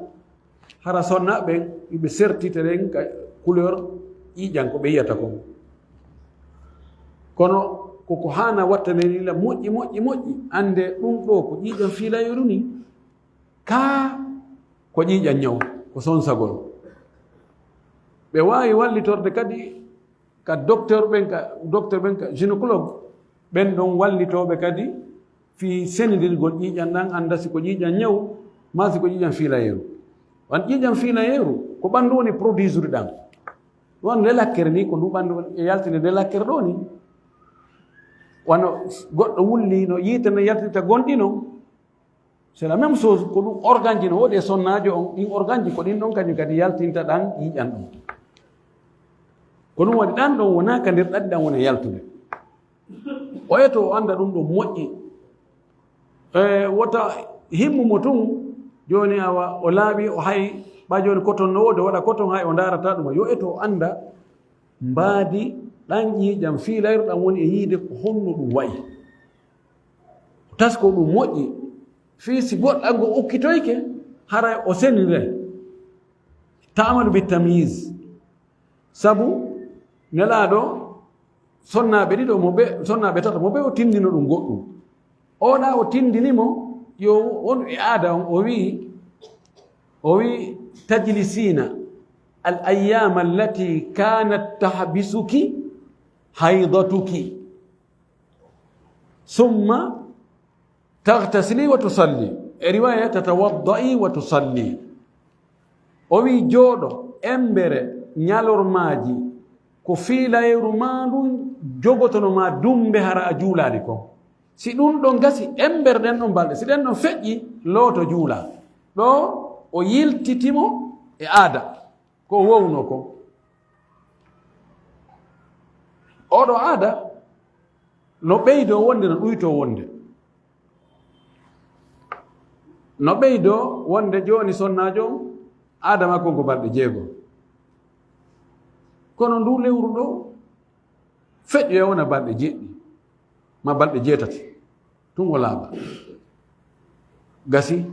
hara sonnaaɓe ɓen, ɓe sertita ɗen ka couleur ƴiiƴan ko ɓe yi'ata kon. Kono ko, ko haana wattanee nii la moƴƴi, moƴƴi, moƴƴi, anndee ɗun ɗoo ko ƴiiƴan fiilayeeru nii, kaa ko ƴiiƴan ñaw, ko sonsagol. Ɓe waawi wallitorde kadi ka docteur ɓen, ka docteur ɓen, ka gynécologue ɓen ɗon wallitooɓe kadi fii senindirgol ƴiiƴan ɗan, annda si ko ƴiiƴan ñaw maa si ko ƴiiƴan fiilayeeru. Wan ƴiiƴan fiilayeeru ko ɓanndu woni produisude ɗan. Wan lelakkere nii, ko ndu ɓanndu e yaltinde lelakkere ɗoo nii. Wano goɗɗo wulli no yiite no yaltinta gonɗi non. C'est la même chose, ko ɗun organe ji no woodi e sonnaajo on, ɗin organe ji ko ɗin ɗon kañum kadi yaltinta ɗan ƴiiƴan ɗon. Ko ɗun waɗi ɗan ɗon wonaa ka nder ɗaɗi ɗan woni yaltude. O eto o annda ɗun ɗon moƴƴi. E, wota himmu mo tun, jooni awa o laaɓi, o hay, ɓaa jooni coton no woodi, o waɗa coton hay o ndaarata ɗum. Yo eto o annda mbaadi ɗan ƴiiƴan fiilayru ɗan woni e yiide ko honno ɗum wa'i. Tasko ɗum moƴƴi, fii si goɗɗo ango okkitoyke, haray o senire. Ta'amalu bi tamyiz. Sabu Nelaaɗo, sonnaaɓe ɗiɗo mo ɓe, sonnaaɓe tato mo ɓe, o tindino ɗum goɗɗum. Oɗa o tindini mo, yo won e aada on, o wi'i, o wi'i, "Tajlisina al ayyama allati kanat tahbisuki haydatuki, summa taghtasili wa tusalli." E riwaya, "Tatawadda'i wa tusalli." O wi'i, "Jooɗo, embere ñalormaaji, ko fiilayru maa ndun jogotono maa dumbe hara a juulaali kon. Si ɗun ɗon gasi, ember ɗen ɗon balɗe. Si ɗen ɗon feƴƴi, looto juula." Ɗoo o yiltiti mo e aada, ko o wowno kon. Oɗo aada no ɓeydoo wonde, no ɗuytoo wonde. No ɓeydoo wonde jooni sonnaajo on, aada makko on ko balɗe jeego. Kono ndu lewru ɗoo, feƴƴoya wona balɗe jeɗɗi, maa balɗe jeetati. Tun o laaɓa. Gasi.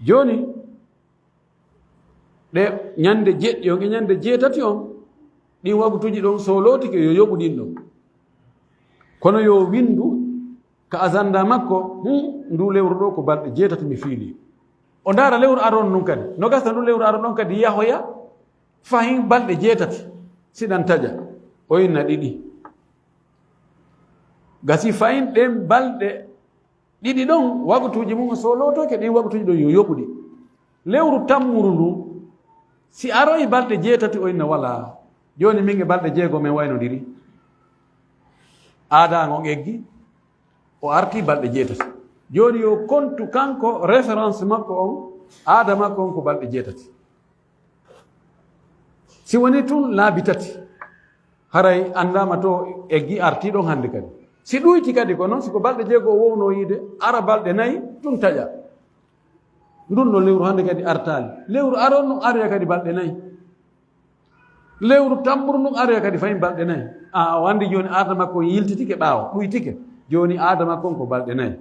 Jooni, ɗe ñande jeɗɗi on e ñande jeetati on, ɗin wagutuuji ɗon, so lootike, yo yoɓu ɗin ɗon. Kono yo winndu ka azanda makko, "Hmm, ndu lewru ɗoo ko balɗe jeetati mi fiili." O ndaara lewru aron nun kadi. No gasa ndu lewru aron ɗon kadi yahoya fahin balɗe jeetati, si ɗan taƴa. O inna ɗiɗi. Gasi fahin ɗen balɗe ɗiɗi ɗon, wagutuuji mun, so lootoke ɗin wagutuuji ɗon, yo yoɓu ɗi. Lewru tammuru ndun, si aroyi balɗe jeetati, o inna, "Walaa. Jooni min e balɗe jeego men waynodiri." Aada an on eggi, o arti balɗe jeetati. Jooni yo kontu kanko référence makko on, aada makko on ko balɗe jeetati. Si woni tun laabi tati, haray anndaama to eggi arti ɗon hannde kadi. Si ɗuyti kadi ko non, si ko balɗe jeego o wowno yiide, ara balɗe nayi, tun taƴa. Ndun ɗon lewru hannde kadi artaali. Lewru aron nun aroya kadi balɗe nayi. Lewru tammuru ndun aroya kadi fahin balɗe nayi. A, o anndi jooni aada makko on yiltitike ɓaawo, ɗuytike. Jooni aada makko on ko balɗe nayi.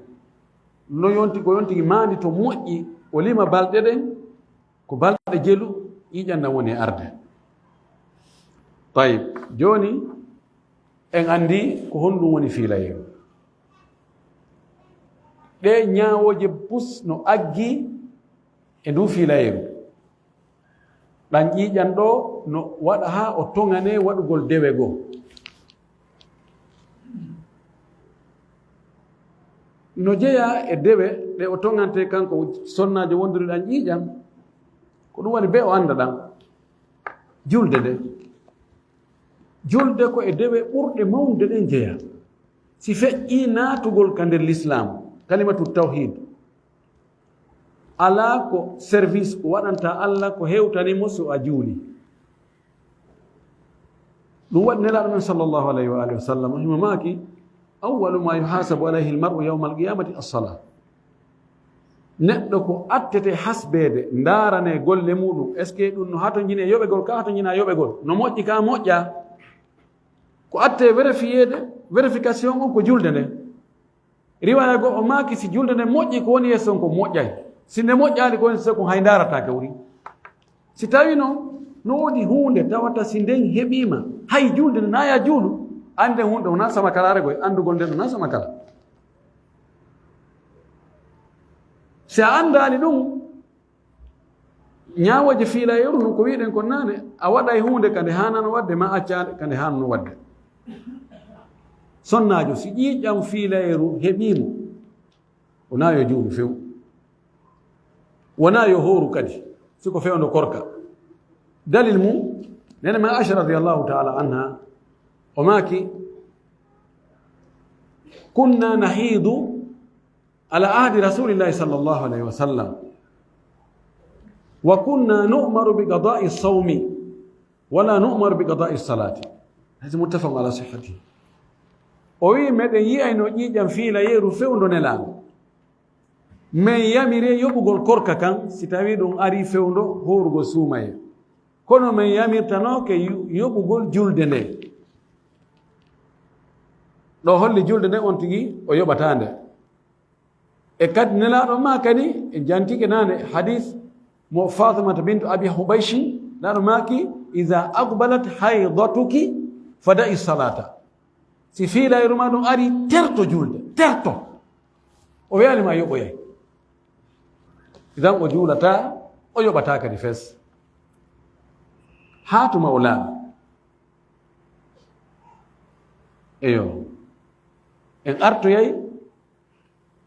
No yonti, ko yonti maandi to moƴƴi, o lima balɗe ɗen, ko balɗe jelu, ƴiiƴan ɗan woni e arde. Tayib, jooni en anndi ko honɗum woni fiilayeeru. Ɗee ñaawooje pus no aggi e nduu fiilayeeru. Ɗan ƴiiƴan ɗoo no waɗa haa o toŋanee waɗugol dewe goo. No jeyaa e dewe ɗe o toŋantee kanko sonnaajo wonduri ɗan ƴiiƴan, ko ɗum waɗi bee o annda ɗan. Julde nde. Julde ko e dewe ɓurɗe mawnude ɗen jeyaa. Si feƴƴii naatugol ka nder Lislaam, kalimatu tawhiid. Alaa ko service ko waɗanta Allah ko hewtani mo so a juuli. Ɗum waɗi Nelaaɗo men sallallahu alayhi wa alihi wa sallam, himo maaki, "Awwalu ma yuhasabu alayhi almar'u yawma alqiyamati as-salah." Neɗɗo ko attete hasbeede, ndaarane golle muɗum. Est-ce que ɗum no hatonjine yoɓegol ka hatonjina yoɓegol? No moƴƴi ka moƴƴa? Ko atte vérifiéde, vérification on ko julde nde. Riwaya goo o maaki, si julde nde moƴƴi, ko woni yeeso on ko moƴƴay. Si nde moƴƴaali, ko woni so ko hay ndaarata gawri. Si tawi noon no woodi huunde tawata si nden heɓiima, hay julde nde na ya juulu, annde huunde wona samakalaare goy, anndugol nden wona samakala. Si a anndaali ɗum, ñaawooje fiilayeeru no ko wi'ɗen kon naane, a waɗay huunde ka nde haanano waɗde, ma acca ka nde haanano waɗde. Sonnaajo, si ƴiiƴam fiilayeeru heɓiimo, wonaa yo juulu few. Wonaa yo hooru kadi, si ko fewndo korka. Dalil mum, nene men Aisha radiyallahu ta'ala anha, o maaki, "Kunna nahidu ala ahdi Rasulillahi sallallahu alayhi wa sallam. Wa kunna nu'maru bi qada'i sawmi, wala nu'maru bi qada'i salati." Hadis muttafaqun ala sihhatihi. O wi, meɗen yi'ayno ƴiiƴam fiilayeeru fewndo Nelaaɗo. Men yamire yoɓugol korka kan, si tawi ɗum ari fewndo hoorugol suumaye. Kono men yamirtanooke yu-, yoɓugol julde nde. Ɗo holli julde nde on tigi o yoɓataa nde. E kadi Nelaaɗo maakani, en jantike naane hadis mo Fatimata bintu Abi Hubayshi, Nelaaɗo maaki, "Iza aqbalat haydatuki fada'i salata." Si fiilayru ma ɗum ari, terto julde, terto. O wiyani ma yoɓoyay. Idan o juulata, o yoɓata kadi fes. Haa tuma o laaɓi. Eyo. En artoyay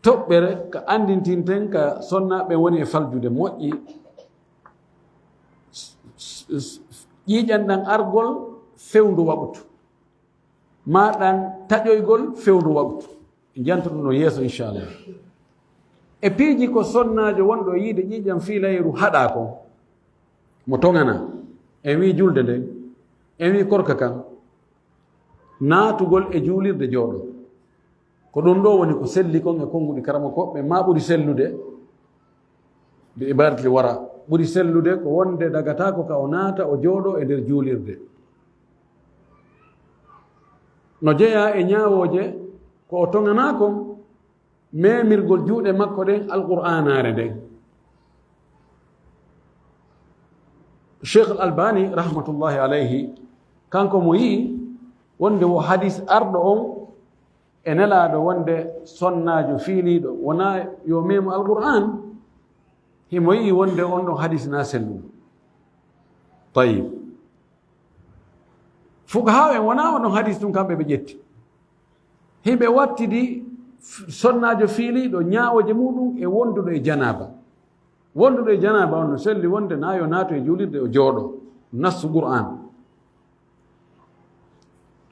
toɓɓere ka anndintinten ka sonnaaɓe woni e faljude moƴƴi. S-, s-, s-, ƴiiƴan ɗan argol fewndu waɓutu. Ma ɗan taƴoygol fewndu waɓutu. Janto ɗum ɗo yeeso, inchallah. E piiji ko sonnaajo wonɗo yiide ƴiiƴam fiilayru haɗa ko, mo toŋana, en wi julde nden, en wi korka kan, naatugol e juulirde jooɗo. Ko ɗum ɗo woni ko selli kon e konguɗi karamokooɓe, ma ɓuri sellude, bi ibaratil wara, ɓuri sellude ko wonde dagataako ka o naata, o jooɗo e nder juulirde. No jeyaa e ñaawooje ko o toŋanaa kon, memirgol juuɗe makko ɗen Alqur'aanaare nden. Cheikh Al Albani, rahmatullahi alayhi, kanko mo yi'i wonde wo hadis arɗo on e Nelaaɗo wonde sonnaajo fiiliiɗo wonaa yo memo Alqur'aan, himo yi'i wonde on ɗon hadis na selluɗo. Tayyib. Fuqahaa en wonaa on ɗon hadis tun kamɓe ɓe ƴetti. Hiɓe wattidi f-, sonnaajo fiiliiɗo ñaawooje muɗum e wonduɗo e janaaba. Wonduɗo e janaaba on no selli wonde na yo naatu e juulirde o jooɗo. Nassu Qur'aan.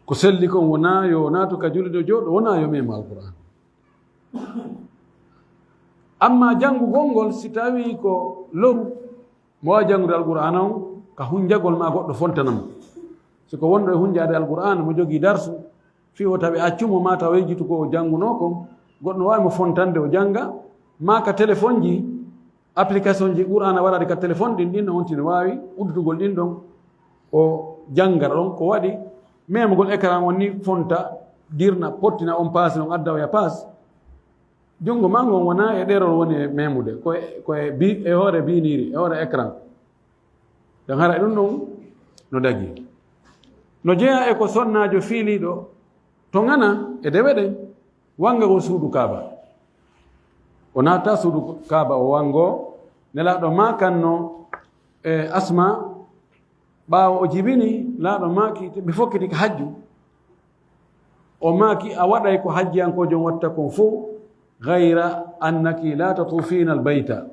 Ko selli kon wonaa yo naatu ka juulirde o jooɗo, wonaa yo memo Alqur'aan. Amma janngugol ngol, si tawii ko loru, mo waawi janngude Alqur'aana on ka hunjagol ma goɗɗo fontana mo. Si ko wonɗo e hunjaade Alqur'aana, mo jogii darsu, fii o tawi accu mo, ma taw yejjitu ko o janngunoo kon, goɗɗo no waawi mo fontande o jannga, ma ka telefonji, application ji Qur'aana waraɗi ka telefon ɗin, ɗin on tino waawi udditugol ɗin ɗon, o janngara ɗon ko waɗi memugol écran on ni, fonta, dirna, pottina on paasi on adda o ya paas. Junngo maa ngon wonaa e ɗerol woni e memude, ko e, ko e bi-, e hoore biiniiri, e hoore écran. Ɗon hara e ɗum ɗon no dagi. No jeyaa e ko sonnaajo fiiliiɗo toŋana e dewe ɗen, wanngagol suudu Kaaba. O naata suudu Kaaba o wanngo, Nelaaɗo maakanno e Asma, ɓaawo o jibini, Nelaaɗo maaki, ɓe fokkiti ka hajju. O maaki, a waɗay ko hajjiyankoojo on watta kon fow, gayra annaki la tatufiina al bayta.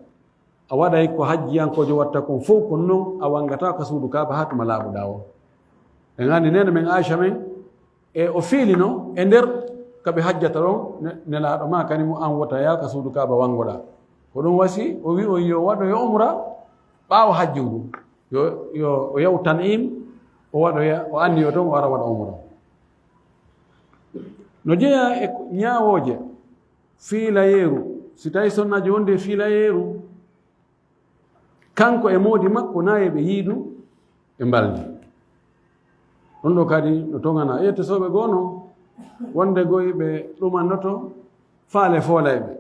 A waɗay ko hajjiyankoojo watta kon fow, kono non a wanngataa ka suudu Kaaba haa tuma laaɓuɗaa on. En anndi neene men Aisha men, e o fiilino e nder ka ɓe hajjata ɗon, ne-, Nelaaɗo maakani mo, an wota yaa ka suudu Kaaba wanngoɗaa. Ko ɗum wasi o wi on yo waɗoyo umra ɓaawo hajju ngu. Yo, yo o yahu Tan'im, o waɗoya, o anniyo toon o ara waɗa umra. No jeyaa e ñaawooje fiilayeeru, si tawi sonnaajo wonde fiilayeeru, kanko e moodi makko na e ɓe yiidu e mbaldi. Ɗum ɗo kadi no toŋana. Ƴette sooɓe goo noon, wonde goy ɓe ɗumannoto faale foolayɓe.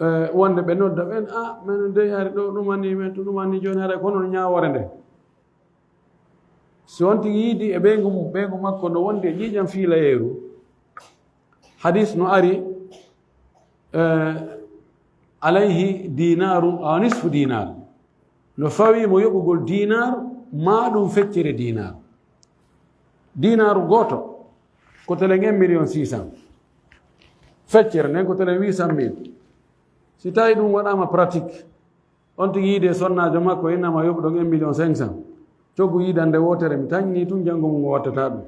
Eh, wonde ɓe nodda ɓen, "Ah, men dey hari ɗo ɗumani men, to ɗumani jooni haray ko hono ñaawoore nde." Si on tigi yiidi e ɓeyngu mum, ɓeyngu makko no wondi e ƴiiƴam fiilayeeru, hadis no ari, eh, alayhi dinaarun aw nisfu dinaar. No fawii mo yoɓugol dinaar, maa ɗum feccere dinaar. Dinaaru gooto, ko telen en million six cent. Feccere nden ko telen huit cent mille. Si tawi ɗum waɗaama pratique, on tigi yiide e sonnaajo makko, innama yoɓu ɗon en million cinq cent. Coggu yiidande wootere, mi tañni tun, janngo mum o wattata ɗum.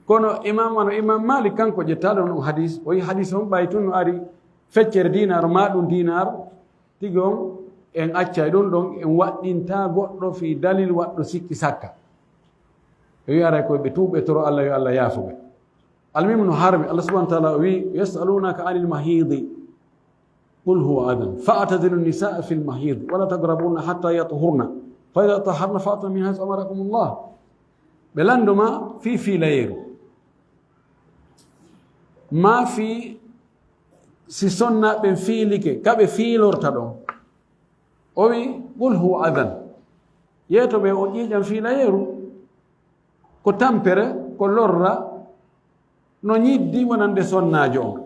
Kono Imam, wano Imam Malik, kanko ƴettaɗo ɗum hadis, o yi hadis on ɓay tun no ari feccere dinaar, maa ɗum dinaar, tigi on en accay ɗum ɗon, en waɗɗinta goɗɗo fii dalil waɗɗo sikki sakka. E wi'aray ko ɓe tuuɓe toro Allah, yo Allah yaafo ɓe. Almuhimu no harmi, Allah subhanahu wa ta'ala o wi, "Yas'alunaka anil mahidi." قل هو أذى فاعتزلوا النساء في المحيض ولا تقربوهن حتى يطهرن فإذا طهرن فأتوهن من حيث أمركم الله. Ɓe lanndo ma fii fiilayeeru. Ma fii si sonnaaɓe ɓen fiilike, ka ɓe fiilorta ɗon. O wi, "Qul huwa adhan." Yeeto ɓe o ƴiiƴam fiilayeeru. Ko tampere, ko lorra, no ñiddi wonande sonnaajo on.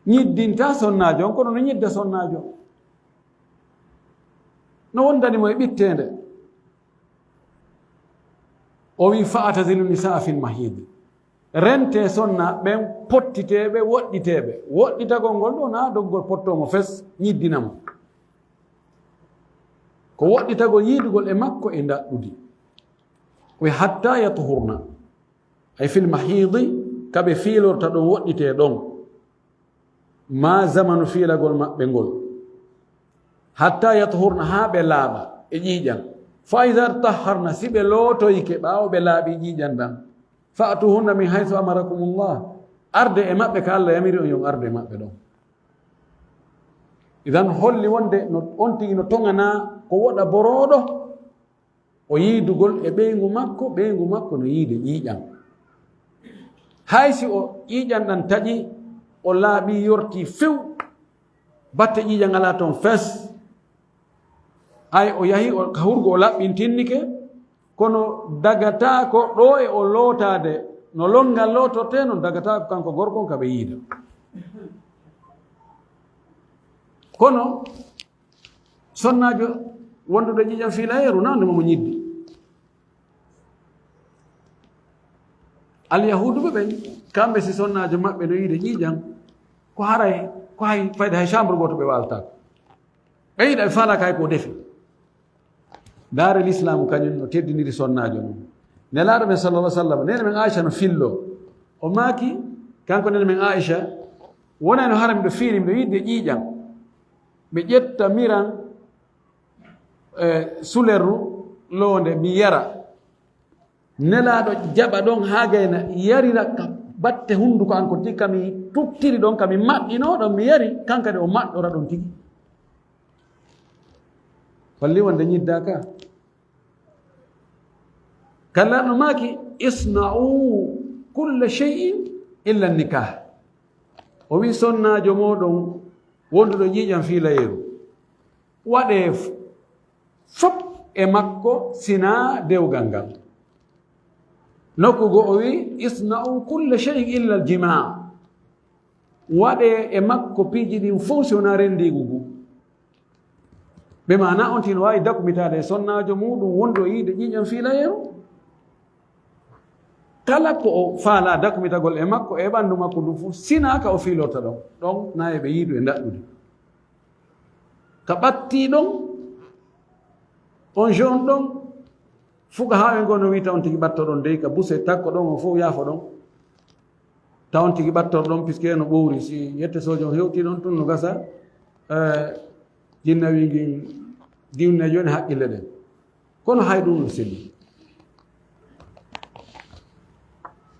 Ñiddinta sonnaajo on, kono no ñidda sonnaajo on. No wondani mo e ɓitteende. O wi, "Fa atazilu nisaa fil mahidi." Rente sonna ɓen pottiteeɓe, woɗɗiteeɓe. Woɗɗitagol ngol ɗo na doggol pottoomo fes, ñiddina mo. Ko woɗɗitagol yiidugol e makko e ndaɗɗudi. O wi, "Hatta yatuhurna." Ay fil mahidi, ka ɓe fiilorta ɗon, woɗɗitee ɗon. Maa zamanu fiilagol maɓɓe ngol. Hatta yatuhurna, haa ɓe laaɓa e ƴiiƴan. Fa iza taharna, si ɓe lootoyike ɓaawo ɓe laaɓi ƴiiƴan ɗan. Fa'tuhunna min haythu amarakumullah. Arde e maɓɓe ka Allah yamiri on yon arde e maɓɓe ɗon. Idan holli wonde no, on tigi no toŋanaa ko woɗa borooɗo. O yiidugol e ɓeyngu makko, ɓeyngu makko no yiide ƴiiƴan. Hay si o ƴiiƴan ɗan taƴi, o laaɓi yorti few, batte ƴiiƴan alaa toon fes. Ay o yahi o, ka hurgo o laɓɓintinnike, kono dagataako ɗo e o lootaade, no lonngal lootortee non dagataako kanko gorko on ka ɓe yiida. Kono sonnaajo wonduɗo ƴiiƴan fiilayeeru, na nde mo ñiddi. Alyahuuduɓe ɓen, kamɓe si sonnaajo maɓɓe no yiide ƴiiƴan, ko haray, ko hay fayda hay chambre gooto ɓe waaltaako. Ɓe yiɗa ɓe faalaaka hay ko defi. Ndaare lislaamu kañum no teddiniri sonnaajo mum. Nelaaɗo men sallallahu alaihi wasallam, neene men Aisha no fillo. O maaki, kanko neene men Aisha, wonay no hara miɗo fiiri, miɗo yiɗde ƴiiƴan. Mi ƴetta miran, eh, sulerru loonde, mi yara. Nelaaɗo jaɓa ɗon haa gayna yarira ka batte hunnduko an ko ti ka mi tuttiri ɗon, ka mi maɓɓinoo ɗon, mi yari, kanka de o maɗɗora ɗon tigi. Holli wonde ñiddaaka. Kala no maaki, "Isna'u kulla shay'in illa nikah." O wi sonnaajo mooɗon wonduɗo ƴiiƴan fiilayeeru. Waɗee f-, fop e makko sinaa dewgal ngal. Nokku goo o wi, "Isna'u kulla shay'in illa al-jimaa." Waɗee e makko piiji ɗin fof si wonaa renndiigu ngu. Ɓe maana on tin waawi dakumitaade e sonnaajo muuɗum wonɗo yiide ƴiiƴam fiilayeeru. Kala ko o faalaa dakumitagol e makko e ɓanndu makko ndun fof, sinaa ka o fiilorta ɗon. Ɗon na e ɓe yiidu e ndaɗɗudi. Ka ɓattii ɗon, on jeune ɗon, fuka haa ɓe ngono wiita on tigi ɓatto ɗon dey, ka buse takko ɗon, on fof yaafo ɗon. Tawon tigi ɓattorɗon, puisque no ɓowri, si yette sojo on hewti ɗon tun no gasa, eh, jinnawi ngin diwne jooni haqqille ɗen. Kono hay ɗum no selli.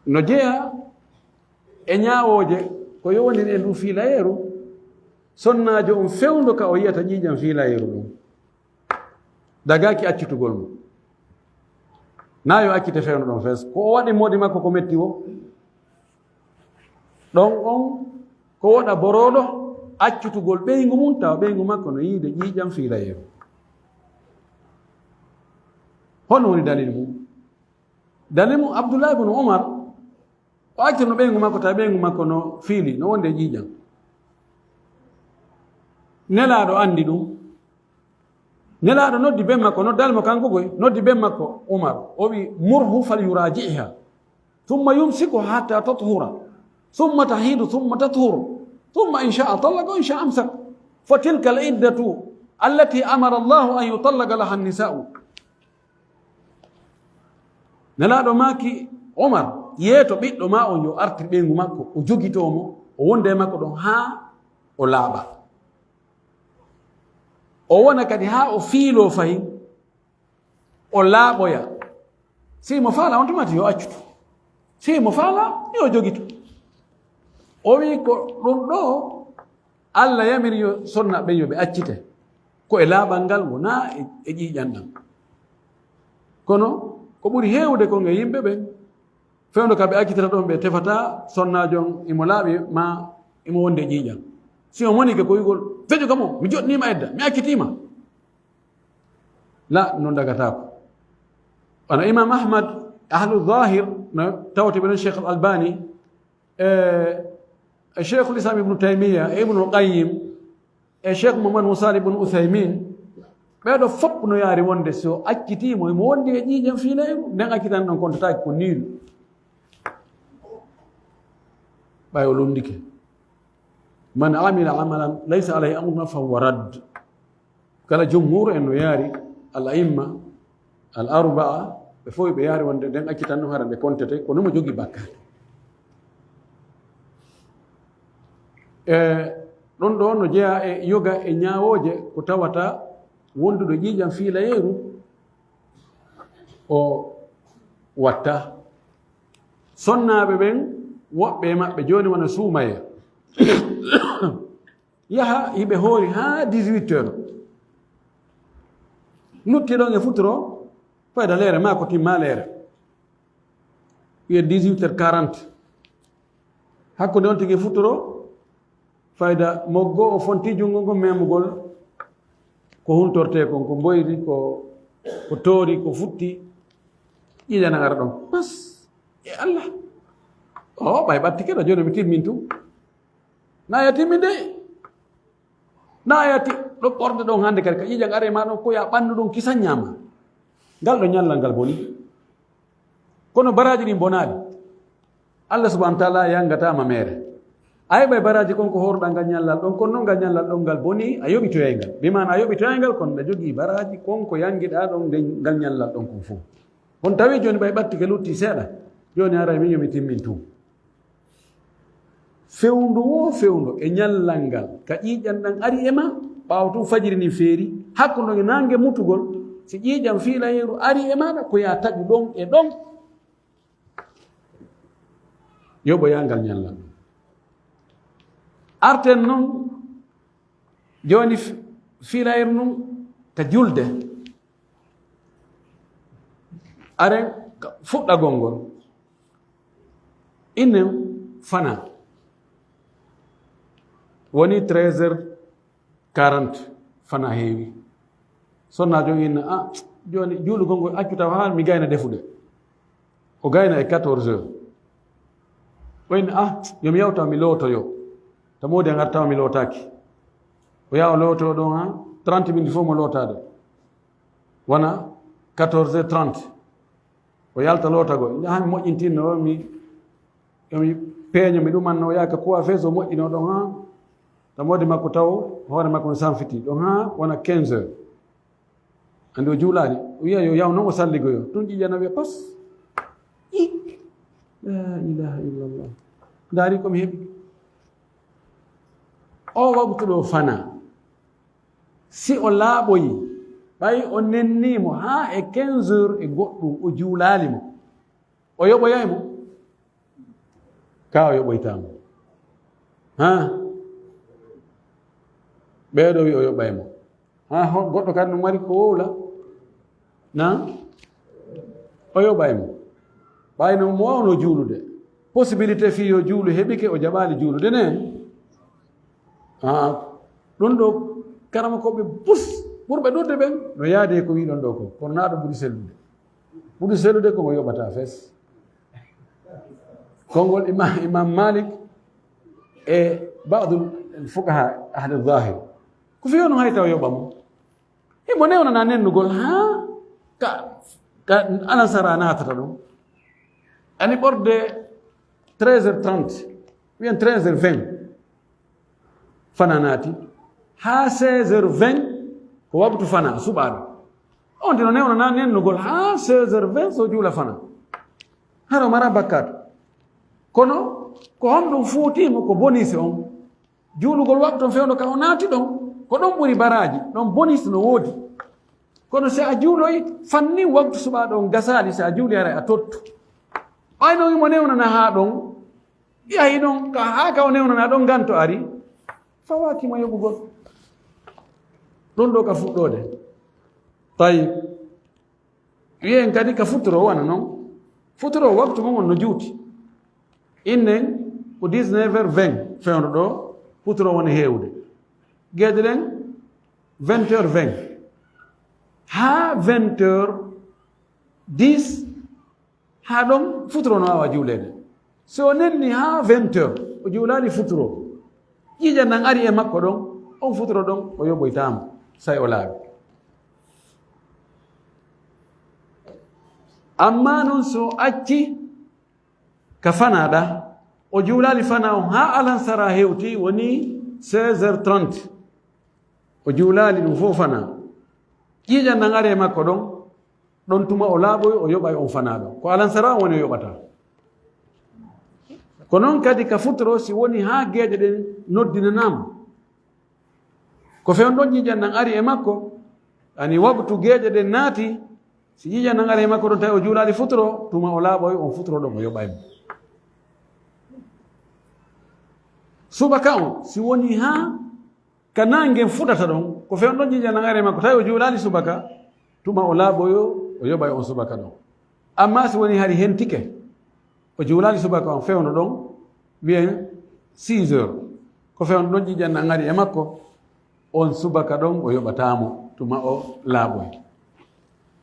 No jeya e ñaawooje ko yowondiri e ndu fiilayeeru, sonnaajo on fewndo ka o yiyata ƴiiƴam fiilayeeru ɗum. Dagaaki accitugol mo. Na yo accite fewndo ɗon fes. Ko o waɗi moodi makko ko metti wo. Ɗon on ko woɗa borooɗo accutugol ɓeyngu mum, tawa ɓeyngu makko no yiide ƴiiƴam fiilayeeru. Hono woni dalil mum? Dalil mum, Abdullah ibn Umar, o accitano ɓeyngu makko, tawa ɓeyngu makko no fiili, no wonde ƴiiƴam. Nelaaɗo anndi ɗum. Nelaaɗo noddi ben makko, noddal mo kanko koy, noddi ben makko Umar. O wi, "Murhu fal yuraji'iha. Thumma yumsikuha hatta tathura. Thumma tahidu, thumma tathuru. Thumma in sha'a tallaqa, in sha'a amsak. Fa tilka al iddatu allati amara Allahu an yutallaqa laha an-nisa'u." Nelaaɗo maaki, "Umar, yeeto ɓiɗɗo ma on yo artir ɓeyngu makko, o jogitoo mo, o wonda e makko ɗon haa o laaɓa." O wona kadi haa o fiiloo fahin, o laaɓoya. Si mo faala, on tuma ti yo accutu. Si mo faala, yo jogitu. O wi ko ɗum ɗo, Allah yamiri yo sonna ɓen yo ɓe accite. Ko e laaɓal ngal wonaa e, e ƴiiƴan ɗan. Kono ko ɓuri heewude kon e yimɓe ɓen, fewndo ka ɓe accitata ɗon, ɓe tefata sonnaajo on imo laaɓi ma imo wonde e ƴiiƴan. Si o monike ko wi'ugol, "Feƴo ka mo, mi joɗniima edda, mi accitiima." La, non dagataako. Wano Imam Ahmad, ahlu Zahir, no tawti ɓe ɗon Cheikh Al Albani, e, e Cheikhul Islam Ibnu Taymiya, e Ibnu Qayyim, e Cheikh Muhammad Musa Ibnu Uthaymin, ɓeeɗo fof no yaari wonde si o accitiimo, imo wondi e ƴiiƴam fiilayru, nden accitan ɗon kontataake ko nul. Ɓay o lundike. "Man amila amalan laysa alayhi amruna fahuwa radd." Kala jumhur en no yaari, al aimma, al arbaa, ɓe fof ɓe yaari wonde nden accitan ɗum hara nde kontete, kono mo jogii bakkaat. E ɗon ɗo no jeyaa e yoga e ñaawooje ko tawata wonduɗo ƴiiƴam fiilayeeru o watta. Sonnaaɓe ɓen, woɓɓe e maɓɓe jooni wona suumayee. Yaha, hiɓe hoori haa dix-huit heures. Lutti ɗon e futuro, fayda leere maa ko timma leere. Wiye dix-huit heures quarante. Hakkunde on tigi futuro, fayda moggo o fonti junngo ngo memugol ko huntortee kon, ko mboyri, ko, ko toori, ko futti. Ƴiiƴan ara ɗon. Pas. E Allah. O, ɓay ɓattike ɗo, jooni mi timmin tun. Na yati mi de. Na yati ɗo ɓorde ɗon hannde kadi, ka ƴiiƴan are ma ɗon, ko ya ɓanndu ɗon kisan ñaama. Ngal ɗo ñallal ngal boni. Kono baraaji ɗin bonaali. Allah subhanahu wa ta'ala yangata ma mere. Ay ɓay baraaji kon ko horɗa ngal ñallal ɗon, kono non ngal ñallal ɗon ngal boni, a yoɓitoyay ngal. Bi maana a yoɓitoyay ngal, kono ɗa jogii baraaji kon ko yangiɗa ɗon nden ngal ñallal ɗon kon fof. On tawi jooni ɓay ɓattike lutti seeɗa. Jooni haray min yo mi timmin tun. Fewndo wo fewndo e ñallal ngal, ka ƴiiƴan ɗan ari e ma, ɓaawo tun fajiri ndin feeri, hakkunde e naange mutugol, si ƴiiƴan fiilayeeru ari e maaɗa, ko ya taƴu ɗon e ɗon, yoɓoya ngal ñallal. Arten non, jooni fi-, fiilayeeru ndun ka julde. Aren ka fuɗɗagol ngol. Innen fana. Woni treize heures quarante fana heewi. Sonnaajo inna, "Ah, jooni juulugol ngol accu tawa haa mi gayna defude." O gayna e quatorze heures. O inna, "Ah, yo mi yawta mi lootoyo." Ta moodi an artawa mi lootaaki. O yaha o lootoyo ɗon haa trente minutes fof mo lootaade. Wona quatorze heures trente. O yalta lootagol. Haa mi moƴƴintinno, mi, mi peeño, mi ɗumanno, o yaha ka coiffeuse, o moƴƴino ɗon haa. Ta moodi makko taw, hoore makko no sanfiti. Ɗon haa wona quinze heures. Anndi o juulaali. O wiya yo yaw non o salligoyo. Tun ƴiiƴan o wiya pas. I. La ilaha illallah. Ndaari ko mi heɓi. O waktu ɗo fana. Si o laaɓoyi, ɓay o nenni mo haa e quinze heures e goɗɗum, o juulaali mo. O yoɓoyay mo? Ka o yoɓoytaa mo. Ha? Ɓeeɗo wi o yoɓay mo. Ha, ho-, goɗɗo kadi no mari ko wowla? Na? O yoɓay mo. Ɓay no mo wawno juulude. Possibilité fii yo juulu heɓike, o jaɓaali juulude ne? Ah, ɗum ɗo karamakooɓe bus ɓurɓe ɗuuɗde ɓen no yaade ko wiɗon ɗo ko. Kono na ɗo ɓuri sellude. Ɓuri sellude ko mo yoɓata fes. Konngol Ima-, Imam Malik e ba'dul fuqaha ahli zahir. Ko fii on hay taw yoɓa mo. Himo newnana nennugol haa ka, ka alansara naatata ɗum. Ani ɓorde treize heures trente, wiyen treize heures vingt. Fana naati. Haa seize heures vingt ko waktu fana suɓaaɗo. On tino newnana nennugol haa seize heures vingt so juula fana. Hara mara bakkaatu. Kono ko honɗum fuutiimo ko bonise on? Juulugol waktu on fewndo ka o naati ɗon, ko ɗon ɓuri baraaji, ɗon bonise no woodi. Kono si a juuloy fannin waktu suɓaaɗo on gasaali, si a juuli haray a tottu. Ɓay no imo newnana haa ɗon, yahi ɗon, ka, haa ka o newnana ɗon nganto ari, fawaaki mo yoɓugol. Ɗum ɗo ka fuɗɗoode. Tayyib. Wiyen kadi ka futuro wona non. Futuro waktu mum on no juuti. Innen ko dix-neuf heures vingt fewndo ɗo futuro woni heewude. Geeɗe ɗen vingt heures vingt. Haa vingt heures dix, haa ɗon futuro no waawa juuleede. So o nenni haa vingt heures, o juulaali futuro. Ƴiiƴan nan ari e makko ɗon, on futuro ɗon, o yoɓoytaama, say o laaɓi. Amma non so acci ka fanaɗa, o juulaali fana on haa alansara hewti, woni seize heures trente. O juulaali ɗum fof fana. Ƴiiƴan nan ari e makko ɗon, ɗon tuma o laaɓoy, o yoɓay on fanaaɗo. Ko alansara on woni o yoɓata. Ko non kadi ka futuro, si woni haa geeƴe ɗen noddinanaama. Ko fewndo ɗon ƴiiƴan nan ari e makko, ani waktu geeƴe ɗen naati, si ƴiiƴan nan ari e makko ɗon tawi o juulaali futuro, tuma o laaɓoy on futuro ɗon o yoɓay mo. Subaka on, si woni haa ka naange fuɗata ɗon, ko fewndo ɗon ƴiiƴan nan ari e makko, tawi o juulaali subaka, tuma o laaɓoyo, o yoɓay on subaka ɗon. Amma si woni hari hentike, o juulaali subaka on fewndo ɗon, wiyen six heures, ko fewndo ɗon ƴiiƴan nan ari e makko, on subaka ɗon o yoɓataa mo, tuma o laaɓoy.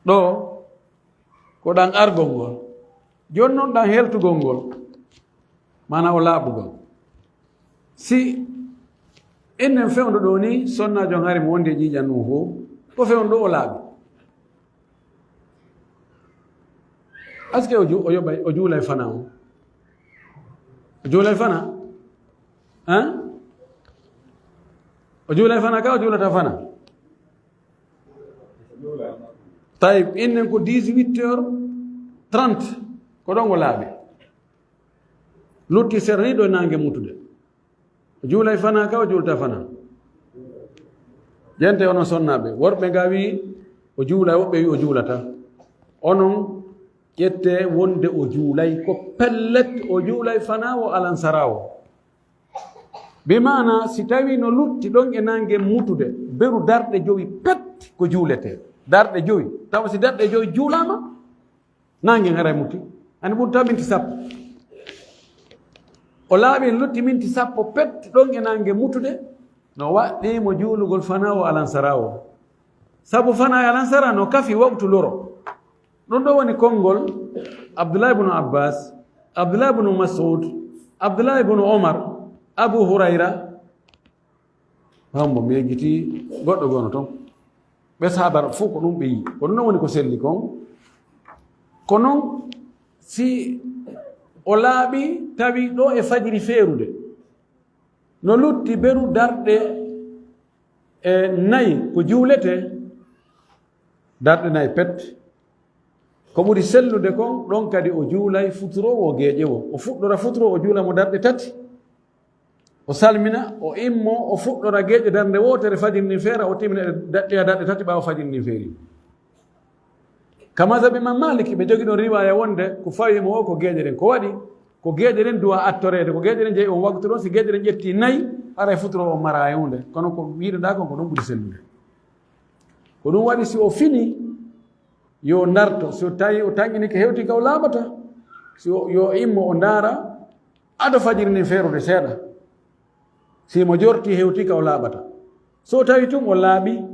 Ɗo, ko ɗan argol ngol. Jooni non ɗan heltugol ngol. Maanaa o laaɓugol. Si ennen fewndo ɗo ni, sonnaajo on hari mo wondi e ƴiiƴan ɗum fof, ko fewndo ɗo o laaɓi. Est-ce que o ju-, o yoɓay, o juulay fana on? O juulay fana? Hein? O juulay fana ka, o juulata fana? Tayyib, ennen ko dix-huit heures trente, ko ɗon o laaɓi. Lutti seeɗa ni ɗo e naange mutude. O juulay fana ka, o juulta fana. Ƴente onon sonnaaɓe. Worɓe nga wi o juulay, woɓɓe wi o juulata. Onon ƴette wonde o juulay. Ko pellet o juulay fana o alansara o. Bi maana si tawi no lutti ɗon e naange mutude, beru darɗe jowi pet ko juuletee. Darɗe jowi. Tawa si darɗe jowi juulaama, naange haray muti. Ani ɓurta minti sappo. O laaɓi en lutti minti sappo pet ɗon e naange mutude. No waɗɗii mo juulugol fana o alansara o. Sabu fana e alansara no kafi waktu loro. Ɗum ɗo woni konngol Abdullah ibn Abbas, Abdullah ibn Mas'ud, Abdullah ibn Omar, Abu Hurayra. Hombo mi yejjiti goɗɗo gono ton. Ɓe sahaaba fof ko ɗum ɓe yi. Ko ɗum ɗon woni ko selli kon. Ko non si o laaɓi tawi ɗo e fajiri feerude. No lutti beru darɗe e nayi ko juuletee. Darɗe nayi pet. Ko ɓuri sellude kon, ɗon kadi o juulay futuroowo geeƴe woo. O fuɗɗora futuro, o juula mo darɗe tati. O salmina, o immo, o fuɗɗora geeƴe darnde wootere fajiri ndin feera, o timmina e daɗɗeya darɗe tati ɓaawo fajiri ndin feeri. Ka mazhabi Imam Maliki, ɓe jogi ɗon riwaaya wonde ko fawi mo o ko geeƴe ɗen. Ko waɗi? Ko geeƴe ɗen duwa attoreede, ko geeƴe ɗen jeyi on waktu ɗon, si geeƴe ɗen ƴetti nayi, haray futuro on maraa e huunde. Kono ko wiɗoɗaa kon, ko ɗon ɓuri sellude. Ko ɗum waɗi si o fini, yo ndarto. Si o tawi o tanƴinike hewti ka o laaɓata, si o, yo immo o ndaara ado fajiri ndin feerude seeɗa. Si mo jorti hewti ka o laaɓata. So tawi tun o laaɓi,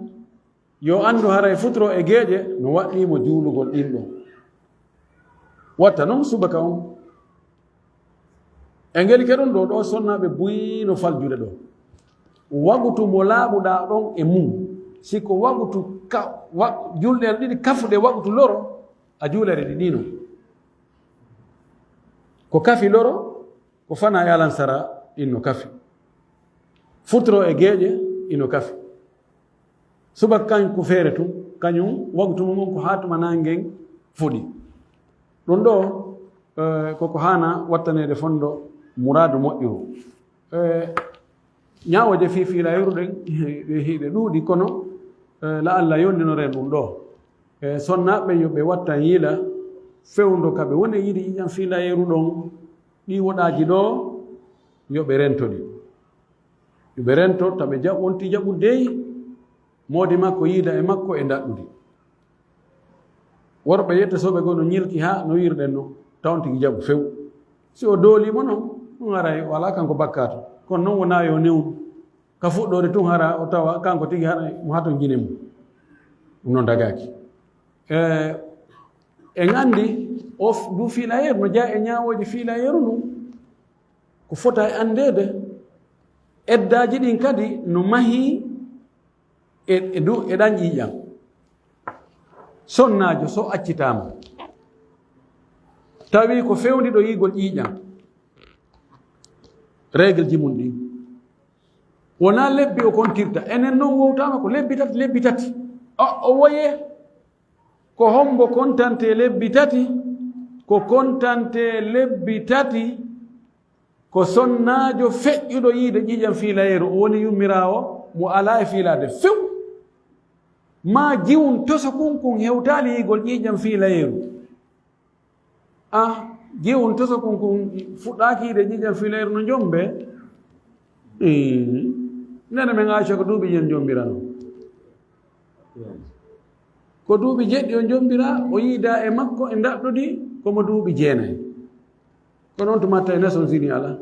yo anndu haray futuro e geeƴe no waɗɗii mo juulugol ɗin ɗon. Watta non subaka on. E ngel ke ɗon ɗo, ɗo sonnaaɓe buy no faljude ɗo. Wagutu mo laaɓuɗaa ɗon e mum, si ko wagutu ka-, wa-, julɗeele ɗiɗi kafuɗe wagutu loro, a juulere ɗi ɗino. Ko kafi loro, ko fana e alansara, inno kafi. Futuro e geeƴe, ino kafi. Subaka kan ko feere tun, kañum wagutu mum on ko haa tuma naangen fuɗi. Ɗum ɗo, eh, koko haana wattaneede fondo muraadu moƴƴuru. Eh, ñaawooje fii fiilayru ɗen, ɗe hiɗe ɗuuɗi, kono, eh, la Allah yondinoren ɗum ɗo. Eh, sonnaaɓe yo ɓe wattan yiila fewndo ka ɓe woni yiɗi ƴiƴam fiilayru ɗon, ɗi woɗaaji ɗo, yo ɓe rento ɗi. Yo ɓe rento, ta ɓe jaɓ-, wonti jaɓu dey, moodi makko yiida e makko e ndaɗɗudi. Worɓe yette soɓe goo no ñilki haa no wiirɗen no, tawon tigi jaɓu few. Si o doolii mo non, ɗum haray o alaa kanko bakkaatu. Kono non wonaa yo newnu. Ka fuɗɗoode tun hara o tawa kanko tigi hara mo haton jine mum. Ɗum non dagaaki. E, en anndi o f-, du fiilayeeru, no jeyaa e ñaawooji fiilayeeru ndun. Ko fota e anndeede, eddaaji ɗin kadi no mahii e, e du-, e ɗan ƴiiƴan. Sonnaajo so accitaama, tawi ko fewndiɗo yiigol ƴiiƴan, règle ji mun ɗin, wonaa lebbi o kontirta. Enen non wowtaama ko lebbi tati, lebbi tati. O, o woye, ko hombo kontante lebbi tati? Ko kontante lebbi tati, ko sonnaajo feƴƴuɗo yiide ƴiiƴan fiilayeeru, o woni yummiraawo mo alaa e fiilaade few. Maa jiwun toso kun kun hewtaali yiigol ƴiiƴan fiilayeeru. Ah, jiwun toso kun kun fuɗɗaaki yiide ƴiiƴan fiilayeeru no jombe. Ii. Nene men Aisha ko duuɓi jen jombirano. Ko duuɓi jeɗɗi o jombira, o yiida e makko e ndaɗɗudi, ko mo duuɓi jeenayi. Kono on tuma tawi Nations Unies alaa.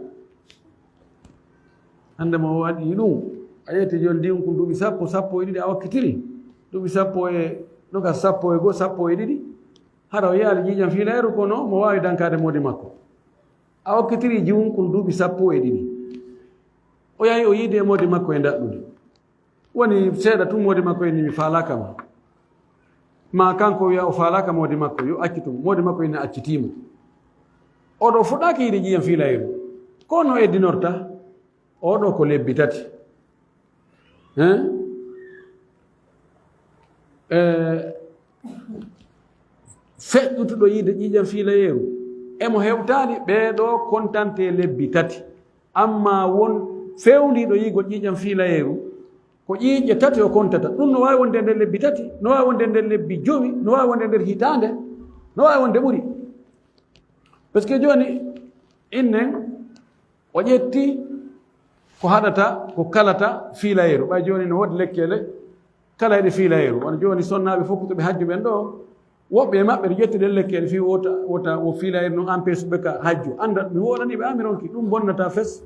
Hannde mo waɗi ɗum, a ƴetti jooni ndin kun duuɓi sappo, sappo e ɗiɗi a okkitiri. Duuɓi sappo e nogas, sappo e goo, sappo e ɗiɗi. Hara o yiyaali ƴiiƴan fiilayru kono mo waawi dankaade moodi makko. A okkitiri jiwun kun duuɓi sappo e ɗiɗi. O yahi o yiidi e moodi makko e ndaɗɗudi. Woni seeɗa tun moodi makko inni mi faalaaka ma. Maa kanko wiya o faalaaka moodi makko, yo accu tun. Moodi makko inni accitii mo. Oɗo fuɗɗaaki yiide ƴiiƴan fiilayru. Ko no eddinorta? Oɗo ko lebbi tati. Hein? Eh, feƴƴutuɗo yiide ƴiiƴan fiilayeeru. Emo hewtaali ɓee ɗoo kontante lebbi tati. Amma won fewndiiɗo yiigol ƴiiƴan fiilayeeru, ko ƴiiƴe tati o kontata. Ɗum no waawi wonde nder lebbi tati, no waawi wonde nder lebbi jowi, no waawi wonde nder hitaande, no waawi wonde ɓuri. Parce que jooni, innen, o ƴetti ko haɗata, ko kalata fiilayeeru. Ɓay jooni no woodi lekkeele kalayɗe fiilayeeru. Wano jooni sonnaaɓe fof ko to ɓe hajju ɓen ɗo, woɓɓe e maɓɓe to ƴetti ɗen lekkeele fii wota, wota o fiilayeeru no empêche ɓe ka hajju. Annda mi woɗani ɓe, a mi ronki, ɗum bonnata fes,